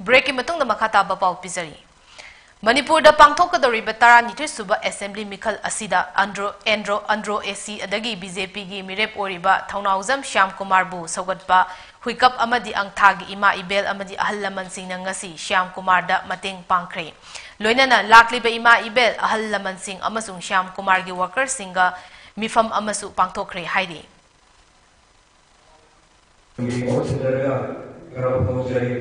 ꯕ꯭ꯔꯦꯛꯀꯤ ꯃꯇꯨꯡꯗ ꯃꯈꯥ ꯇꯥꯕ ꯄꯥꯎ ꯄꯤꯖꯔꯤ꯫ ꯃꯅꯤꯄꯨꯔꯗ ꯄꯥꯡꯊꯣꯛꯀꯗꯧꯔꯤꯕ ꯇꯔꯥꯅꯤꯊꯣꯏ ꯁꯨꯕ ꯑꯦꯁꯦꯝꯕ꯭ꯂꯤ ꯃꯤꯈꯜ ꯑꯁꯤꯗ ꯑꯟꯗ꯭ꯔꯣ ꯑꯦꯟꯗ꯭ꯔꯣ ꯑꯟꯗ꯭ꯔꯣ ꯑꯦꯁꯤ ꯑꯗꯒꯤ ꯕꯤꯖꯦꯄꯤꯒꯤ ꯃꯤꯔꯦꯞ ꯑꯣꯏꯔꯤꯕ ꯊꯧꯅꯥꯎꯖꯝ ꯁ꯭ꯌꯥꯝ ꯀꯨꯃꯥꯔꯕꯨ ꯁꯧꯒꯠꯄ ꯍꯨꯏꯀꯞ ꯑꯃꯗꯤ ꯑꯪꯊꯥꯒꯤ ꯏꯃꯥ ꯏꯕꯦꯜ ꯑꯃꯗꯤ ꯑꯍꯜ ꯂꯃꯟꯁꯤꯡꯅ ꯉꯁꯤ ꯁ꯭ꯌꯥꯝ ꯀꯨꯃꯥꯔꯗ ꯃꯇꯦꯡ ꯄꯥꯡꯈ꯭ꯔꯦ꯫ ꯂꯣꯏꯅꯅ ꯂꯥꯛꯂꯤꯕ ꯏꯃꯥ ꯏꯕꯦꯜ, ꯑꯍꯜ ꯂꯃꯟꯁꯤꯡ ꯑꯃꯁꯨꯡ ꯁ꯭ꯌꯥꯝ ꯀꯨꯃꯥꯔꯒꯤ ꯋꯥꯀꯔꯁꯤꯡꯒ ꯃꯤꯐꯝ ꯑꯃꯁꯨ ꯄꯥꯡꯊꯣꯛꯈ꯭ꯔꯦ ꯍꯥꯏꯔꯤ꯫ ꯃꯍꯨꯠ ꯁꯤꯟꯅꯔꯒ ꯈꯔ ꯐꯣꯡꯖꯔꯤ꯫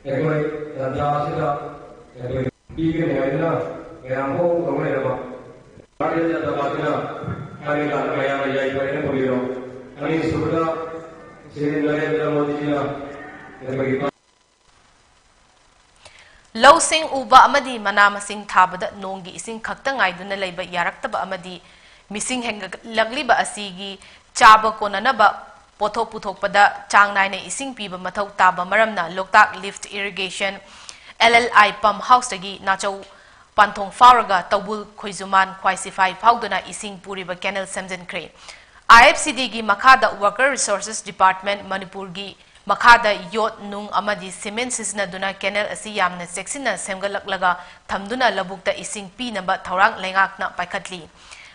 ꯑꯩꯈꯣꯏ ꯇꯥꯟꯖꯥ ꯑꯁꯤꯗ ꯑꯩꯈꯣꯏ ꯄꯤꯒꯅꯤ ꯍꯥꯏꯗꯨꯅ ꯃꯌꯥꯝ ꯍꯣꯡ ꯇꯧꯅꯔꯕ ꯚꯥꯔꯇꯤꯌ ꯖꯅꯇꯥ ꯄꯥꯔꯇꯤꯅ ꯍꯥꯏꯔꯤꯕ ꯃꯌꯥꯝꯅ ꯌꯥꯏꯐꯅ ꯄꯨꯕꯤꯔꯣ꯫ ꯑꯅꯤꯁꯨꯕꯗ ꯁ꯭ꯔꯤ ꯅꯔꯦꯟꯗ꯭ꯔ ꯃꯣꯗꯤꯖꯤꯅ ꯑꯩꯈꯣꯏꯒꯤ ꯂꯧꯁꯤꯡ ꯎꯕ ꯑꯃꯗꯤ ꯃꯅꯥ ꯃꯁꯤꯡ ꯊꯥꯕꯗ ꯅꯣꯡꯒꯤ ꯏꯁꯤꯡ ꯈꯛꯇ ꯉꯥꯏꯗꯨꯅ ꯂꯩꯕ ꯌꯥꯔꯛꯇꯕ ꯑꯃꯗꯤ ꯃꯤꯁꯤꯡ ꯍꯦꯟꯒꯠꯂꯛꯂꯤꯕ ꯑꯁꯤꯒꯤ ꯆꯥꯕ ꯀꯣꯟꯅꯅꯕ ꯄꯣꯠꯊꯣꯛ ꯄꯨꯊꯣꯛꯄꯗ ꯆꯥꯡ ꯅꯥꯏꯅ ꯏꯁꯤꯡ ꯄꯤꯕ ꯃꯊꯧ ꯇꯥꯕ ꯃꯔꯝꯅ Loktak lift irrigation, L L I, pump ꯍꯥꯎꯁꯇꯒꯤ ꯅꯥꯆꯧ ꯄꯥꯟꯊꯣꯡ ꯐꯥꯎꯔꯒ ꯇꯧꯕꯨꯜ ꯈꯣꯏꯖꯨꯃꯥꯟ ꯈ꯭ꯋꯥꯏꯁꯤꯐꯥꯏ ꯐꯥꯎꯗꯨꯅ ꯏꯁꯤꯡ ꯄꯨꯔꯤꯕ ꯀꯦꯅꯦꯜ ꯁꯦꯝꯖꯤꯟꯈ꯭ꯔꯦ꯫ I F C Dꯒꯤ ꯃꯈꯥꯗ Worker Resources Department, ꯃꯅꯤꯄꯨꯔꯒꯤ ꯃꯈꯥꯗ ꯌꯣꯠ, ꯅꯨꯡ ꯑꯃꯗꯤ cement ꯁꯤꯖꯤꯟꯅꯗꯨꯅ canal ꯑꯁꯤ ꯌꯥꯝꯅ ꯆꯦꯛꯁꯤꯟꯅ ꯁꯦꯝꯒꯠꯂꯛꯂꯒ ꯊꯝꯗꯨꯅ ꯂꯧꯕꯨꯛꯇ ꯏꯁꯤꯡ ꯄꯤꯅꯕ ꯊꯧꯔꯥꯡ ꯂꯩꯉꯥꯛꯅ ꯄꯥꯏꯈꯠꯂꯤ꯫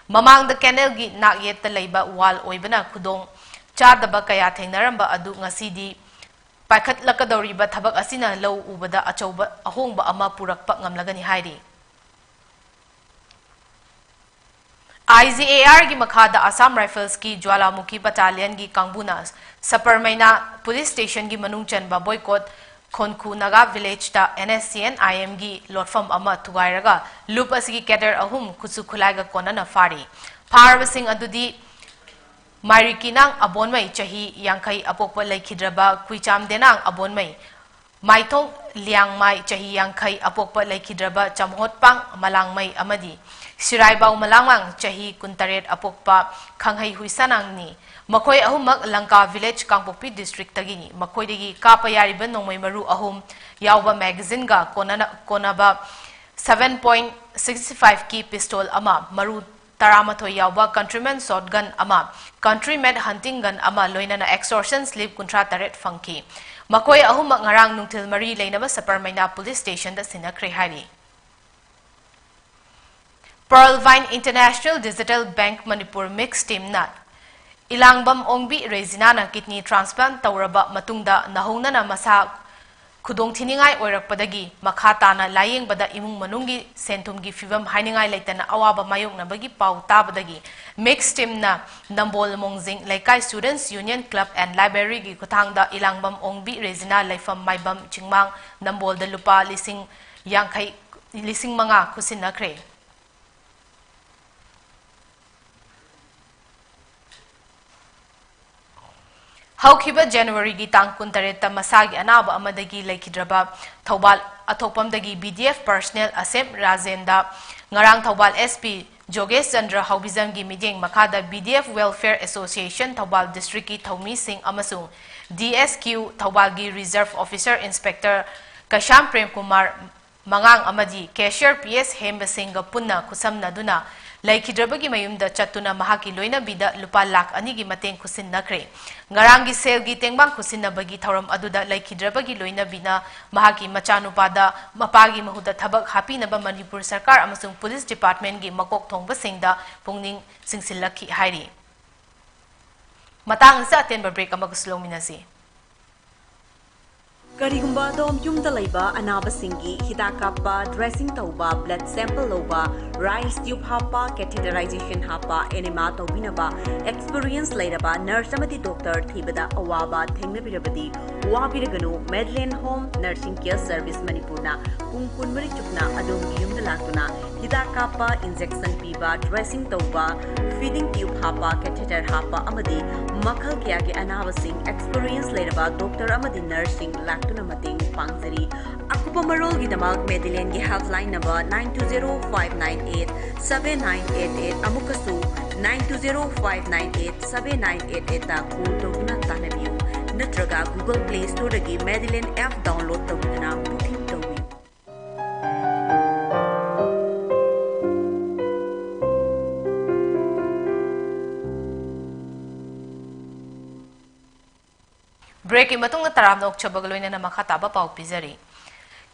ꯃꯃꯥꯡꯗ canal ꯒꯤ ꯅꯥꯛꯌꯦꯠꯇ ꯂꯩꯕ wall ꯑꯣꯏꯕꯅ ꯈꯨꯗꯣꯡ ꯆꯥꯗꯕ ꯀꯌꯥ ꯊꯦꯡꯅꯔꯝꯕ ꯑꯗꯨ ꯉꯁꯤꯗꯤ ꯄꯥꯏꯈꯠꯂꯛꯀꯗꯧꯔꯤꯕ ꯊꯕꯛ ꯑꯁꯤꯅ ꯂꯧ ꯎꯕꯗ ꯑꯆꯧꯕ ꯑꯍꯣꯡꯕ ꯑꯃ ꯄꯨꯔꯛꯄ ꯉꯝꯂꯒꯅꯤ ꯍꯥꯏꯔꯤ꯫ I G A R ꯒꯤ ꯃꯈꯥꯗ Assam Rifles ꯀꯤ Jwalamukhi Battalion ꯒꯤ ꯀꯥꯡꯕꯨꯅ ꯁꯄꯔꯃꯩꯅꯥ Police Station ꯒꯤ ꯃꯅꯨꯡ ꯆꯟꯕ ꯕꯣꯏꯀꯣꯠ ꯈꯣꯟꯈꯨ ꯅꯥꯒꯥ village ꯇ N S C N I M ꯒꯤ ꯂꯣꯠꯐꯝ ꯑꯃ ꯊꯨꯒꯥꯏꯔꯒ ꯂꯨꯞ ꯑꯁꯤꯒꯤ cadre ꯑꯍꯨꯝ ꯈꯨꯠꯁꯨ ꯈꯨꯠꯂꯥꯏꯒ ꯀꯣꯟꯅꯅ ꯐꯥꯔꯤ꯫ ꯐꯥꯔꯕꯁꯤꯡ ꯑꯗꯨꯗꯤ ꯃꯥꯏꯔꯤꯀꯤꯅꯥꯡ ꯑꯕꯣꯟꯃꯩ ꯆꯍꯤ ꯌꯥꯡꯈꯩ ꯑꯄꯣꯛꯄ ꯂꯩꯈꯤꯗ꯭ꯔꯕ ꯀꯨꯏꯆꯥꯝ ꯗꯦꯅꯥꯡ ꯑꯕꯣꯟꯃꯩ, ꯃꯥꯏꯊꯣꯡ ꯂꯤꯌꯥꯡꯃꯥꯏ ꯆꯍꯤ ꯌꯥꯡꯈꯩ ꯑꯄꯣꯛꯄ ꯂꯩꯈꯤꯗ꯭ꯔꯕ ꯆꯝꯍꯣꯠꯄꯥꯡ ꯃꯂꯥꯡꯃꯩ ꯑꯃꯗꯤ ꯁꯤꯔꯥꯏꯕꯥꯎ ꯃꯂꯥꯡꯃꯥꯡ ꯆꯍꯤ ꯀꯨꯟꯇꯔꯦꯠ ꯑꯄꯣꯛꯄ ꯈꯪꯍꯩ ꯍꯨꯏꯁꯥꯅꯥꯡꯅꯤ꯫ ꯃꯈꯣꯏ ꯑꯍꯨꯝꯃꯛ ꯂꯪꯀꯥ village ꯀꯥꯡꯄꯣꯛꯄꯤ district ꯇꯒꯤꯅꯤ꯫ ꯃꯈꯣꯏꯗꯒꯤ ꯀꯥꯞꯄ ꯌꯥꯔꯤꯕ ꯅꯣꯡꯃꯩ ꯃꯔꯨ ꯑꯍꯨꯝ ꯌꯥꯎꯕ magazine ꯒ ꯀꯣꯟꯅꯅ-, ꯀꯣꯟꯅꯕ seven point six five ꯀꯤ pistol ꯑꯃ, ꯃꯔꯨ ꯇꯔꯥꯃꯥꯊꯣꯏ ꯌꯥꯎꯕ countryman shotgun ꯑꯃ, country made hunting gun ꯑꯃ, ꯂꯣꯏꯅꯅ extortion slip ꯀꯨꯟꯊ꯭ꯔꯥ ꯇꯔꯦꯠ ꯐꯪꯈꯤ꯫ ꯃꯈꯣꯏ ꯑꯍꯨꯝꯃꯛ ꯉꯔꯥꯡ ꯅꯨꯡꯊꯤꯜ ꯃꯔꯤ ꯂꯩꯅꯕ ꯁꯄꯔꯃꯩꯅꯥ Police Station ꯗ ꯁꯤꯟꯅꯈ꯭ꯔꯦ ꯍꯥꯏꯔꯤ꯫ Pearl Vine International Digital Bank Manipur mix team ꯅ ꯏꯂꯥꯡꯕꯝ ꯑꯣꯡꯕꯤ ꯔꯦꯖꯤꯅꯥꯅ kidney transplant ꯇꯧꯔꯕ ꯃꯇꯨꯡꯗ ꯅꯧꯍꯧꯅꯅ ꯃꯁꯥ ꯈꯨꯗꯣꯡꯊꯤꯅꯤꯡꯉꯥꯏ ꯑꯣꯏꯔꯛꯄꯗꯒꯤ ꯃꯈꯥ ꯇꯥꯅ ꯂꯥꯌꯦꯡꯕꯗ ꯏꯃꯨꯡ ꯃꯅꯨꯡꯒꯤ ꯁꯦꯟꯊꯨꯝꯒꯤ ꯐꯤꯕꯝ ꯍꯥꯏꯅꯤꯡꯉꯥꯏ ꯂꯩꯇꯅ ꯑꯋꯥꯕ ꯃꯥꯌꯣꯛꯅꯕꯒꯤ ꯄꯥꯎ ꯇꯥꯕꯗꯒꯤ mix team ꯅ ꯅꯝꯕꯣꯜ ꯃꯣꯡꯖꯤꯡ ꯂꯩꯀꯥꯏ Students Union Club and Library ꯒꯤ ꯈꯨꯠꯊꯥꯡꯗ ꯏꯂꯥꯡꯕꯝ ꯑꯣꯡꯕꯤ ꯔꯦꯖꯤꯅꯥ ꯂꯩꯐꯝ ꯃꯥꯏꯕꯝ ꯆꯤꯡꯃꯥꯡ ꯅꯝꯕꯣꯜꯗ ꯂꯨꯄꯥ ꯂꯤꯁꯤꯡ ꯌꯥꯡꯈꯩ, ꯂꯤꯁꯤꯡ ꯃꯉꯥ ꯈꯨꯠꯁꯤꯟꯅꯈ꯭ꯔꯦ꯫ ꯍꯧꯈꯤꯕ January ꯒꯤ ꯇꯥꯡ ꯀꯨꯟꯇꯔꯦꯠꯇ ꯃꯁꯥꯒꯤ ꯑꯅꯥꯕ ꯑꯃꯗꯒꯤ ꯂꯩꯈꯤꯗ꯭ꯔꯕ Thoubal ꯑꯊꯣꯛꯄꯝꯗꯒꯤ B D F personnel ꯑꯁꯦꯝ ꯔꯥꯖꯦꯟꯗ ꯉꯔꯥꯡ ꯊꯧꯕꯥꯜ S P ꯖꯣꯒꯦꯁ ꯆꯟꯗ꯭ꯔ ꯍꯥꯎꯕꯤꯖꯝꯒꯤ ꯃꯤꯠꯌꯦꯡ ꯃꯈꯥꯗ B D F Welfare Association Thoubal district ꯀꯤ ꯊꯧꯃꯤꯁꯤꯡ ꯑꯃꯁꯨꯡ D S Q ꯊꯧꯕꯥꯜꯒꯤ Reserve Officer Inspector ꯀꯩꯁꯥꯝ ꯄ꯭ꯔꯦꯝꯀꯨꯃꯥꯔ ꯃꯉꯥꯡ ꯑꯃꯗꯤ cashier P S ꯍꯦꯝꯕꯁꯤꯡꯒ ꯄꯨꯟꯅ ꯈꯨꯠꯁꯝꯅꯗꯨꯅ ꯂꯩꯈꯤꯗ꯭ꯔꯕꯒꯤ ꯃꯌꯨꯝꯗ ꯆꯠꯇꯨꯅ ꯃꯍꯥꯛꯀꯤ ꯂꯣꯏꯅꯕꯤꯗ ꯂꯨꯄꯥ ꯂꯥꯈ ꯑꯅꯤꯒꯤ ꯃꯇꯦꯡ ꯈꯨꯠꯁꯤꯟꯅꯈ꯭ꯔꯦ꯫ ꯉꯔꯥꯡꯒꯤ ꯁꯦꯜꯒꯤ ꯇꯦꯡꯕꯥꯡ ꯈꯨꯠꯁꯤꯟꯅꯕꯒꯤ ꯊꯧꯔꯝ ꯑꯗꯨꯗ ꯂꯩꯈꯤꯗ꯭ꯔꯕꯒꯤ ꯂꯣꯏꯅꯕꯤꯅ ꯃꯍꯥꯛꯀꯤ ꯃꯆꯥꯅꯨꯄꯥꯗ ꯃꯄꯥꯒꯤ ꯃꯍꯨꯠꯇ ꯊꯕꯛ ꯍꯥꯞꯄꯤꯅꯕ ꯃꯅꯤꯄꯨꯔ ꯁꯔꯀꯥꯔ ꯑꯃꯁꯨꯡ ꯄꯨꯂꯤꯁ ꯗꯤꯄꯥꯔꯠꯃꯦꯟꯒꯤ ꯃꯀꯣꯛ ꯊꯣꯡꯕꯁꯤꯡꯗ ꯄꯨꯛꯅꯤꯡ ꯆꯤꯡꯁꯤꯜꯂꯛꯈꯤ ꯍꯥꯏꯔꯤ꯫ ꯃꯇꯥꯡ ꯑꯁꯤꯗ ꯑꯇꯦꯟꯕ break ꯑꯃꯒꯁꯨ ꯂꯧꯃꯤꯟꯅꯁꯤ꯫ ꯀꯔꯤꯒꯨꯝꯕ ꯑꯗꯣꯝ ꯌꯨꯝꯗ ꯂꯩꯕ ꯑꯅꯥꯕꯁꯤꯡꯒꯤ ꯍꯤꯗꯥꯛ ꯀꯥꯞꯄ, dressing ꯇꯧꯕ, blood sample ꯂꯧꯕ, rice tube ꯍꯥꯞꯄ, catheterization ꯍꯥꯞꯄ, enema ꯇꯧꯕꯤꯅꯕ experience ꯂꯩꯔꯕ nurse ꯑꯃꯗꯤ doctor ꯊꯤꯕꯗ ꯑꯋꯥꯕ ꯊꯦꯡꯅꯕꯤꯔꯕꯗꯤ ꯋꯥꯕꯤꯔꯒꯅꯨ꯫ Madeline Home Nursing Care Service ꯃꯅꯤꯄꯨꯔꯅ ꯄꯨꯡ ꯀꯨꯟꯃꯔꯤ ꯆꯨꯞꯅ ꯑꯗꯣꯝꯒꯤ ꯌꯨꯝꯗ ꯂꯥꯛꯇꯨꯅ ꯍꯤꯗꯥꯛ ꯀꯥꯞꯄ, injection ꯄꯤꯕ, dressing ꯇꯧꯕ, feeding tube ꯍꯥꯞꯄ, catheter ꯍꯥꯞꯄ ꯑꯃꯗꯤ ꯃꯈꯜ ꯀꯌꯥꯒꯤ ꯑꯅꯥꯕꯁꯤꯡ experience ꯂꯩꯔꯕ doctor ꯑꯃꯗꯤ nurseꯁꯤꯡ ꯂꯥꯛꯇꯨꯅ ꯃꯇꯦꯡ ꯄꯥꯡꯖꯔꯤ꯫ ꯑꯀꯨꯞꯄ ꯃꯔꯣꯜꯒꯤꯗꯃꯛ Madelineꯒꯤ helpline number nine two zero five nine eight seven nine eight eight, ꯑꯃꯨꯛꯀꯁꯨ nine two zero five nine eight seven nine eight eightꯇ call ꯇꯧꯗꯨꯅ ꯇꯥꯟꯅꯕꯤꯌꯨ, ꯅꯠꯇ꯭ꯔꯒ Google Play Storeꯗꯒꯤ Madeline app download ꯇꯧꯗꯨꯅ booking ꯇꯧꯕꯤꯌꯨ꯫ Breakꯀꯤ ꯃꯇꯨꯡꯗ ꯇꯔꯥꯝꯅ ꯑꯣꯛꯆꯕꯒ ꯂꯣꯏꯅꯅ ꯃꯈꯥ ꯇꯥꯕ ꯄꯥꯎ ꯄꯤꯖꯔꯤ꯫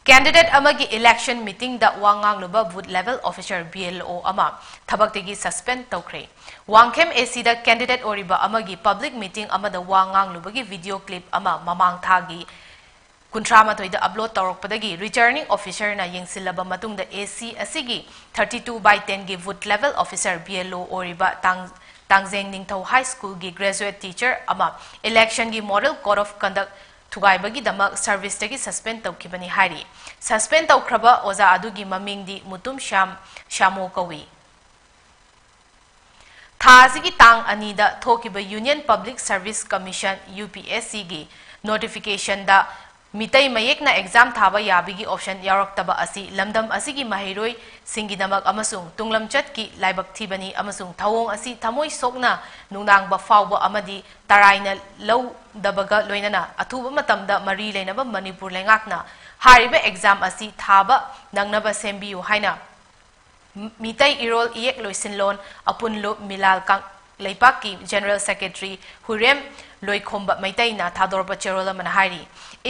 Candidate ꯑꯃꯒꯤ election meetingꯗ ꯋꯥ ꯉꯥꯡꯂꯨꯕ booth level officer, B L O, ꯑꯃ ꯊꯕꯛꯇꯒꯤ suspend ꯇꯧꯈ꯭ꯔꯦ꯫ ꯋꯥꯡꯈꯦꯝ ACꯗ candidate ꯑꯣꯏꯔꯤꯕ ꯑꯃꯒꯤ public meeting ꯑꯃꯗ ꯋꯥ ꯉꯥꯡꯂꯨꯕꯒꯤ video clip ꯑꯃ ꯃꯃꯥꯡ ꯊꯥꯒꯤ ꯀꯨꯟꯊ꯭ꯔꯥ ꯃꯥꯊꯣꯏꯗ upload ꯇꯧꯔꯛꯄꯗꯒꯤ returning officerꯅ ꯌꯦꯡꯁꯤꯜꯂꯕ ꯃꯇꯨꯡꯗ AC ꯑꯁꯤꯒꯤ thirty two by tenꯒꯤ booth level officer, B L O, ꯑꯣꯏꯔꯤꯕ ꯇꯥꯡ-, ꯇꯥꯡꯖꯦꯡ ꯅꯤꯡꯊꯧ High Schoolꯒꯤ graduate teacher ꯑꯃ electionꯒꯤ model code of conduct ꯊꯨꯒꯥꯏꯕꯒꯤꯗꯃꯛ serviceꯇꯒꯤ suspend ꯇꯧꯈꯤꯕꯅꯤ ꯍꯥꯏꯔꯤ꯫ Suspend ꯇꯧꯈ꯭ꯔꯕ ꯑꯣꯖꯥ ꯑꯗꯨꯒꯤ ꯃꯃꯤꯡꯗꯤ ꯃꯨꯇꯨꯝ ꯁ꯭ꯌꯥꯝ, ꯁ꯭ꯌꯥꯃꯣ ꯀꯧꯏ꯫ ꯊꯥ ꯑꯁꯤꯒꯤ ꯇꯥꯡ ꯑꯅꯤꯗ ꯊꯣꯛꯈꯤꯕ Union Public Service Commission, UPSCꯒꯤ notificationꯗ Meitei ꯃꯌꯦꯛꯅ exam ꯊꯥꯕ ꯌꯥꯕꯒꯤ option ꯌꯥꯎꯔꯛꯇꯕ ꯑꯁꯤ ꯂꯝꯗꯝ ꯑꯁꯤꯒꯤ ꯃꯍꯩꯔꯣꯏꯁꯤꯡꯒꯤꯗꯃꯛ ꯑꯃꯁꯨꯡ ꯇꯨꯡꯂꯝꯆꯠꯀꯤ ꯂꯥꯏꯕꯛ ꯊꯤꯕꯅꯤ ꯑꯃꯁꯨꯡ ꯊꯧꯑꯣꯡ ꯑꯁꯤ ꯊꯃꯣꯏ ꯁꯣꯛꯅ ꯅꯨꯡꯅꯥꯡꯕ ꯐꯥꯎꯕ ꯑꯃꯗꯤ ꯇꯔꯥꯏꯅ ꯂꯧꯗꯕꯒ ꯂꯣꯏꯅꯅ ꯑꯊꯨꯕ ꯃꯇꯝꯗ ꯃꯔꯤ ꯂꯩꯅꯕ ꯃꯅꯤꯄꯨꯔ ꯂꯩꯉꯥꯛꯅ ꯍꯥꯏꯔꯤꯕ ꯑꯦꯛꯖꯥꯝ ꯑꯁꯤ ꯊꯥꯕ ꯅꯪꯅꯕ ꯁꯦꯝꯕꯤꯌꯨ ꯍꯥꯏꯅ ꯃꯤꯇꯩ ꯏꯔꯣꯜ ꯏꯌꯦꯛ ꯂꯣꯏꯁꯤꯟꯂꯣꯟ ꯑꯄꯨꯟꯂꯨꯞ ꯃꯤꯂꯥꯜ ꯀꯥꯡ-, ꯂꯩꯄꯥꯛꯀꯤ ꯖꯦꯅꯔꯦꯜ ꯁꯦꯀ꯭ꯔꯦꯇꯔꯤ ꯍꯨꯏꯔꯦꯝ ꯂꯣꯏꯈꯣꯝꯕ ꯃꯩꯇꯩꯅ ꯊꯥꯗꯣꯔꯛꯄ ꯆꯦꯔꯣꯜ ꯑꯃꯅ ꯍꯥꯏꯔꯤ꯫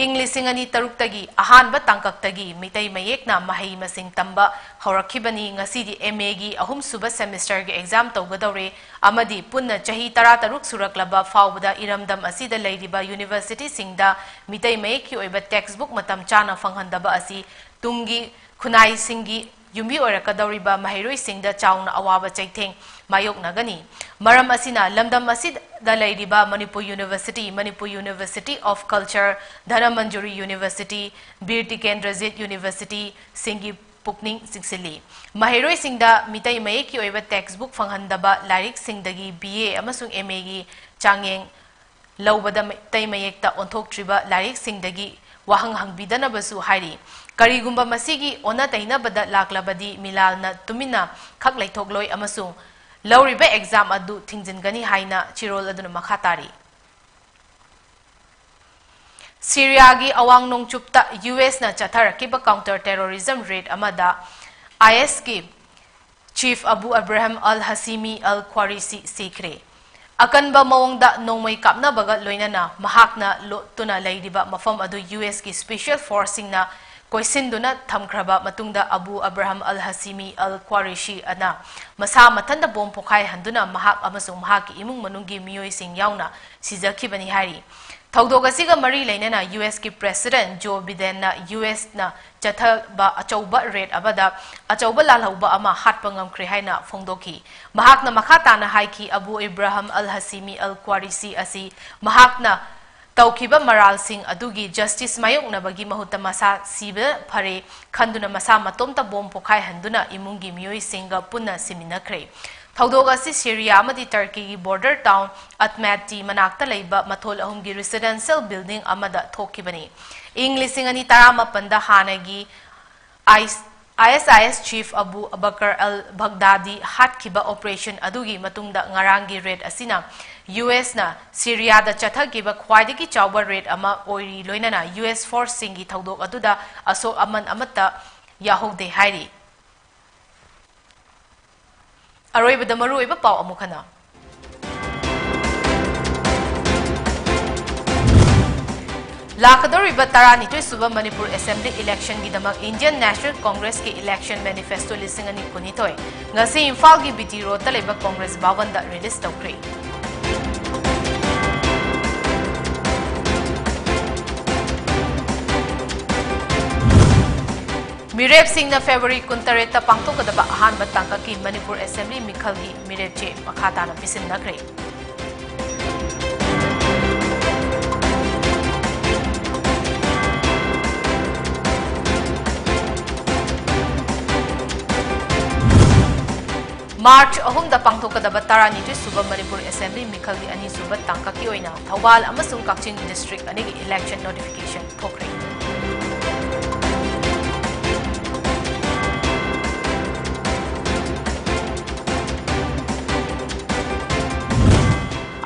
ꯏꯪ ꯂꯤꯁꯤꯡ ꯑꯅꯤ ꯇꯔꯨꯛꯇꯒꯤ ꯑꯍꯥꯟꯕ ꯇꯥꯡꯀꯛꯇꯒꯤ ꯃꯤꯇꯩ ꯃꯌꯦꯛꯅ ꯃꯍꯩ ꯃꯁꯤꯡ ꯇꯝꯕ ꯍꯧꯔꯛꯈꯤꯕꯅꯤ꯫ ꯉꯁꯤꯗꯤ ꯑꯦꯝ ꯑꯦꯒꯤ ꯑꯍꯨꯝꯁꯨꯕ ꯁꯦꯃꯤꯁꯇꯔꯒꯤ ꯑꯦꯛꯖꯥꯝ ꯇꯧꯒꯗꯧꯔꯦ ꯑꯃꯗꯤ ꯄꯨꯟꯅ ꯆꯍꯤ ꯇꯔꯥꯇꯔꯨꯛ ꯁꯨꯔꯛꯂꯕ ꯐꯥꯎꯕꯗ ꯏꯔꯝꯗꯝ ꯑꯁꯤꯗ ꯂꯩꯔꯤꯕ ꯌꯨꯅꯤꯚꯔꯁꯤꯇꯤꯁꯤꯡꯗ ꯃꯤꯇꯩ ꯃꯌꯦꯛꯀꯤ ꯑꯣꯏꯕ ꯇꯦꯛꯁꯕꯨꯛ ꯃꯇꯝ ꯆꯥꯅ ꯐꯪꯍꯟꯗꯕ ꯑꯁꯤ ꯇꯨꯡꯒꯤ ꯈꯨꯟꯅꯥꯏꯁꯤꯡꯒꯤ ꯌꯨꯝꯕꯤ ꯑꯣꯏꯔꯛꯀꯗꯧꯔꯤꯕ ꯃꯍꯩꯔꯣꯏꯁꯤꯡꯗ ꯆꯥꯎꯅ ꯑꯋꯥꯕ ꯆꯩꯊꯦꯡ ꯃꯥꯌꯣꯛꯅꯒꯅꯤ꯫ ꯃꯔꯝ ꯑꯁꯤꯅ ꯂꯝꯗꯝ ꯑꯁꯤꯗ ꯂꯩꯔꯤꯕ Manipur university, Manipur university of culture, Dhanamanjuri university, Bir Tikendrajit ꯌꯨꯅꯤꯚꯔꯁꯤꯇꯤꯁꯤꯡꯒꯤ ꯄꯨꯛꯅꯤꯡ ꯆꯤꯡꯁꯤꯜꯂꯤ꯫ ꯃꯍꯩꯔꯣꯏꯁꯤꯡꯗ ꯃꯤꯇꯩ ꯃꯌꯦꯛꯀꯤ ꯑꯣꯏꯕ ꯇꯦꯛꯁꯕꯨꯛ ꯐꯪꯍꯟꯗꯕ, ꯂꯥꯏꯔꯤꯛꯁꯤꯡꯗꯒꯤ ꯕꯤ ꯑꯦ ꯑꯃꯁꯨꯡ ꯑꯦꯝ ꯑꯦꯒꯤ ꯆꯥꯡꯌꯦꯡ ꯂꯧꯕꯗ ꯃꯩꯇꯩ ꯃꯌꯦꯛꯇ ꯑꯣꯟꯊꯣꯛꯇ꯭ꯔꯤꯕ ꯂꯥꯏꯔꯤꯛꯁꯤꯡꯗꯒꯤ ꯋꯥꯍꯪ ꯍꯪꯕꯤꯗꯅꯕꯁꯨ ꯍꯥꯏꯔꯤ꯫ ꯀꯔꯤꯒꯨꯝꯕ ꯃꯁꯤꯒꯤ ꯑꯣꯟꯅ ꯇꯩꯅꯕꯗ ꯂꯥꯛꯂꯕꯗꯤ ꯃꯤꯂꯥꯜꯅ ꯇꯨꯃꯤꯟꯅ ꯈꯛ ꯂꯩꯊꯣꯛꯂꯣꯏ ꯑꯃꯁꯨꯡ ꯂꯧꯔꯤꯕ ꯑꯦꯛꯖꯥꯝ ꯑꯗꯨ ꯊꯤꯡꯖꯤꯟꯒꯅꯤ ꯍꯥꯏꯅ ꯆꯦꯔꯣꯜ ꯑꯗꯨꯅ ꯃꯈꯥ ꯇꯥꯔꯤ꯫ ꯁꯤꯔꯤꯌꯥꯒꯤ ꯑꯋꯥꯡ ꯅꯣꯡꯆꯨꯞꯇ ꯌꯨ ꯑꯦꯁꯅ ꯆꯠꯊꯔꯛꯈꯤꯕ counter terrorism raid ꯑꯃꯗ ꯑꯥꯏ ꯑꯦꯁꯀꯤ chief ꯑꯕꯨ ꯑꯕ꯭ꯔꯥꯍꯝ ꯑꯜ ꯍꯁꯤꯃꯤ ꯑꯜ ꯈ꯭ꯋꯥꯔꯤꯁꯤ ꯁꯤꯈ꯭ꯔꯦ꯫ ꯑꯀꯟꯕ ꯃꯑꯣꯡꯗ ꯅꯣꯡꯃꯩ ꯀꯥꯞꯅꯕꯒ ꯂꯣꯏꯅꯅ ꯃꯍꯥꯛꯅ ꯂꯣꯠꯇꯨꯅ ꯂꯩꯔꯤꯕ ꯃꯐꯝ ꯑꯗꯨ ꯌꯨ ꯑꯦꯁꯀꯤ special forceꯁꯤꯡꯅ ꯀꯣꯏꯁꯤꯟꯗꯨꯅ ꯊꯝꯈ꯭ꯔꯕ ꯃꯇꯨꯡꯗ ꯑꯕꯨ ꯑꯕ꯭ꯔꯥꯍꯝ ꯑꯜ ꯍꯁꯤꯃꯤ ꯑꯜ ꯈ꯭ꯋꯥꯔꯤꯁꯤ ꯑꯅ ꯃꯁꯥ ꯃꯊꯟꯇ ꯕꯣꯝ ꯄꯣꯈꯥꯏꯍꯟꯗꯨꯅ ꯃꯍꯥꯛ ꯑꯃꯁꯨꯡ ꯃꯍꯥꯛꯀꯤ ꯏꯃꯨꯡ ꯃꯅꯨꯡꯒꯤ ꯃꯤꯑꯣꯏꯁꯤꯡ ꯌꯥꯎꯅ ꯁꯤꯖꯈꯤꯕꯅꯤ ꯍꯥꯏꯔꯤ꯫ ꯊꯧꯗꯣꯛ ꯑꯁꯤꯒ ꯃꯔꯤ ꯂꯩꯅꯅ ꯌꯨ ꯑꯦꯁꯀꯤ president ꯖꯣ ꯕꯤꯗꯦꯟꯅ ꯌꯨ ꯑꯦꯁꯅ ꯆꯠꯊꯕ ꯑꯆꯧꯕ raid ꯑꯃꯗ ꯑꯆꯧꯕ ꯂꯥꯜꯍꯧꯕ ꯑꯃ ꯍꯥꯠꯄ ꯉꯝꯈ꯭ꯔꯦ ꯍꯥꯏꯅ ꯐꯣꯡꯗꯣꯛꯈꯤ꯫ ꯃꯍꯥꯛꯅ ꯃꯈꯥ ꯇꯥꯅ ꯍꯥꯏꯈꯤ, ꯑꯕꯨ ꯏꯕ꯭ꯔꯥꯍꯝ ꯑꯜ ꯍꯁꯤꯃꯤ ꯑꯜ ꯈ꯭ꯋꯥꯔꯤꯁꯤ ꯑꯁꯤ ꯃꯍꯥꯛꯅ ꯇꯧꯈꯤꯕ ꯃꯔꯥꯜꯁꯤꯡ ꯑꯗꯨꯒꯤ justice ꯃꯥꯌꯣꯛꯅꯕꯒꯤ ꯃꯍꯨꯠꯇ ꯃꯁꯥ ꯁꯤꯕ ꯐꯔꯦ ꯈꯟꯗꯨꯅ ꯃꯁꯥ ꯃꯇꯣꯝꯇ ꯕꯣꯝ ꯄꯣꯈꯥꯏꯍꯟꯗꯨꯅ ꯏꯃꯨꯡꯒꯤ ꯃꯤꯑꯣꯏꯁꯤꯡꯒ ꯄꯨꯟꯅ ꯁꯤꯃꯤꯟꯅꯈ꯭ꯔꯦ꯫ ꯊꯧꯗꯣꯛ ꯑꯁꯤ ꯁꯤꯔꯤꯌꯥ ꯑꯃꯗꯤ ꯇꯔꯀꯤꯒꯤ border town ꯑꯠꯃꯥꯇꯤ ꯃꯅꯥꯛꯇ ꯂꯩꯕ ꯃꯊꯣꯜ ꯑꯍꯨꯝꯒꯤ residential building ꯑꯃꯗ ꯊꯣꯛꯈꯤꯕꯅꯤ꯫ ꯏꯪ ꯂꯤꯁꯤꯡ ꯑꯅꯤ ꯇꯔꯥꯃꯥꯄꯟꯗ ꯍꯥꯟꯅꯒꯤ ꯑꯥꯏ ꯑꯦꯁ ꯑꯥꯏ ꯑꯦꯁ chief ꯑꯕꯨ ꯕꯀꯔ ꯑꯜ ꯕꯒꯗꯥꯗꯤ ꯍꯥꯠꯈꯤꯕ operation ꯑꯗꯨꯒꯤ ꯃꯇꯨꯡꯗ ꯉꯔꯥꯡꯒꯤ raid ꯑꯁꯤꯅ ꯌꯨ ꯑꯦꯁꯅ ꯁꯤꯔꯤꯌꯥꯗ ꯆꯠꯊꯈꯤꯕ ꯈ꯭ꯋꯥꯏꯗꯒꯤ ꯆꯥꯎꯕ ꯔꯦꯗ ꯑꯃ ꯑꯣꯏꯔꯤ, ꯂꯣꯏꯅꯅ ꯌꯨ ꯑꯦꯁ ꯐꯣꯔꯁꯁꯤꯡꯒꯤ ꯊꯧꯗꯣꯛ ꯑꯗꯨꯗ ꯑꯁꯣꯛ ꯑꯃꯟ ꯑꯃꯠꯇ ꯌꯥꯍꯧꯗꯦ ꯍꯥꯏꯔꯤ꯫ ꯑꯔꯣꯏꯕꯗ ꯃꯔꯨꯑꯣꯏꯕ ꯄꯥꯎ ꯑꯃꯨꯛ ꯍꯟꯅ꯫ ꯂꯥꯛꯀꯗꯧꯔꯤꯕ ꯇꯔꯥꯅꯤꯊꯣꯏ ꯁꯨꯕ ꯃꯅꯤꯄꯨꯔ ꯑꯦꯁꯦꯝꯕ꯭ꯂꯤ ꯏꯂꯦꯛꯁꯟꯒꯤꯗꯃꯛ ꯏꯟꯗꯤꯌꯟ ꯅꯦꯁꯅꯦꯜ ꯀꯣꯡꯒ꯭ꯔꯦꯁꯀꯤ ꯏꯂꯦꯛꯁꯟ ꯃꯦꯅꯤꯐꯦꯁꯇꯣ ꯂꯤꯁꯤꯡ ꯑꯅꯤ ꯀꯨꯟꯅꯤꯊꯣꯏ ꯉꯁꯤ ꯏꯝꯐꯥꯜꯒꯤ ꯕꯤ ꯇꯤ ꯔꯣꯗꯇ ꯂꯩꯕ ꯀꯣꯡꯒ꯭ꯔꯦꯁ ꯚꯕꯟꯗ ꯔꯤꯂꯤꯖ ꯇꯧꯈ꯭ꯔꯦ꯫ ꯃꯤꯔꯦꯞꯁꯤꯡꯅ ꯐꯦꯕ꯭ꯔꯨꯋꯥꯔꯤ ꯀꯨꯟꯇꯔꯦꯠꯇ ꯄꯥꯡꯊꯣꯛꯀꯗꯕ ꯑꯍꯥꯟꯕ ꯇꯥꯡꯀꯛꯀꯤ ꯃꯅꯤꯄꯨꯔ ꯑꯦꯁꯦꯝꯕ꯭ꯂꯤ ꯃꯤꯈꯜꯒꯤ ꯃꯤꯔꯦꯞ ꯆꯦ ꯃꯈꯥ ꯇꯥꯅ ꯄꯤꯁꯤꯟꯅꯈ꯭ꯔꯦ꯫ ꯃꯥꯔꯆ ꯑꯍꯨꯝꯗ ꯄꯥꯡꯊꯣꯛꯀꯗꯕ ꯇꯔꯥꯅꯤꯊꯣꯏ ꯁꯨꯕ ꯃꯅꯤꯄꯨꯔ ꯑꯦꯁꯦꯝꯕ꯭ꯂꯤ ꯃꯤꯈꯜꯒꯤ ꯑꯅꯤꯁꯨꯕ ꯇꯥꯡꯀꯛꯀꯤ ꯑꯣꯏꯅ ꯊꯧꯕꯥꯜ ꯑꯃꯁꯨꯡ ꯀꯛꯆꯤꯡ ꯗꯤꯁꯇ꯭ꯔꯤꯛ ꯑꯅꯤꯒꯤ ꯏꯂꯦꯛꯁꯟ ꯅꯣꯇꯤꯐꯤꯀꯦꯁꯟ ꯊꯣꯛꯈ꯭ꯔꯦ꯫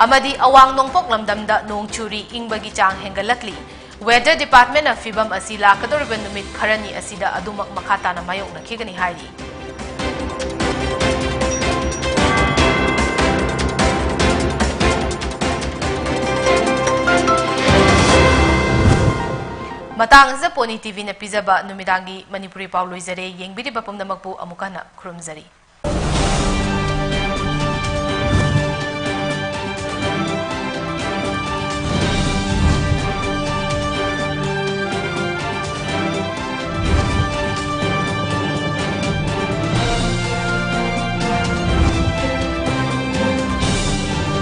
ꯑꯃꯗꯤ ꯑꯋꯥꯡ ꯅꯣꯡꯄꯣꯛ ꯂꯝꯗꯝꯗ ꯅꯣꯡ ꯆꯨꯔꯤ, ꯏꯪꯕꯒꯤ ꯆꯥꯡ ꯍꯦꯟꯒꯠꯂꯛꯂꯤ꯫ Weather Department ꯅ ꯐꯤꯚꯝ ꯑꯁꯤ ꯂꯥꯛꯀꯗꯧꯔꯤꯕ ꯅꯨꯃꯤꯠ ꯈꯔꯅꯤ ꯑꯁꯤꯗ ꯑꯗꯨꯃꯛ ꯃꯈꯥ ꯇꯥꯅ ꯃꯥꯌꯣꯛꯅꯈꯤꯒꯅꯤ ꯍꯥꯏꯔꯤ꯫ ꯃꯇꯥꯡ ꯑꯁꯤꯗ ꯄꯣꯅꯤ ꯇꯤ ꯚꯤꯅ ꯄꯤꯖꯕ ꯅꯨꯃꯤꯗꯥꯡꯒꯤ ꯃꯅꯤꯄꯨꯔꯤ ꯄꯥꯎ ꯂꯣꯏꯖꯔꯦ꯫ ꯌꯦꯡꯕꯤꯔꯤꯕ ꯄꯨꯝꯅꯃꯛꯄꯨ ꯑꯃꯨꯛ ꯍꯟꯅ ꯈꯨꯔꯨꯝꯖꯔꯤ꯫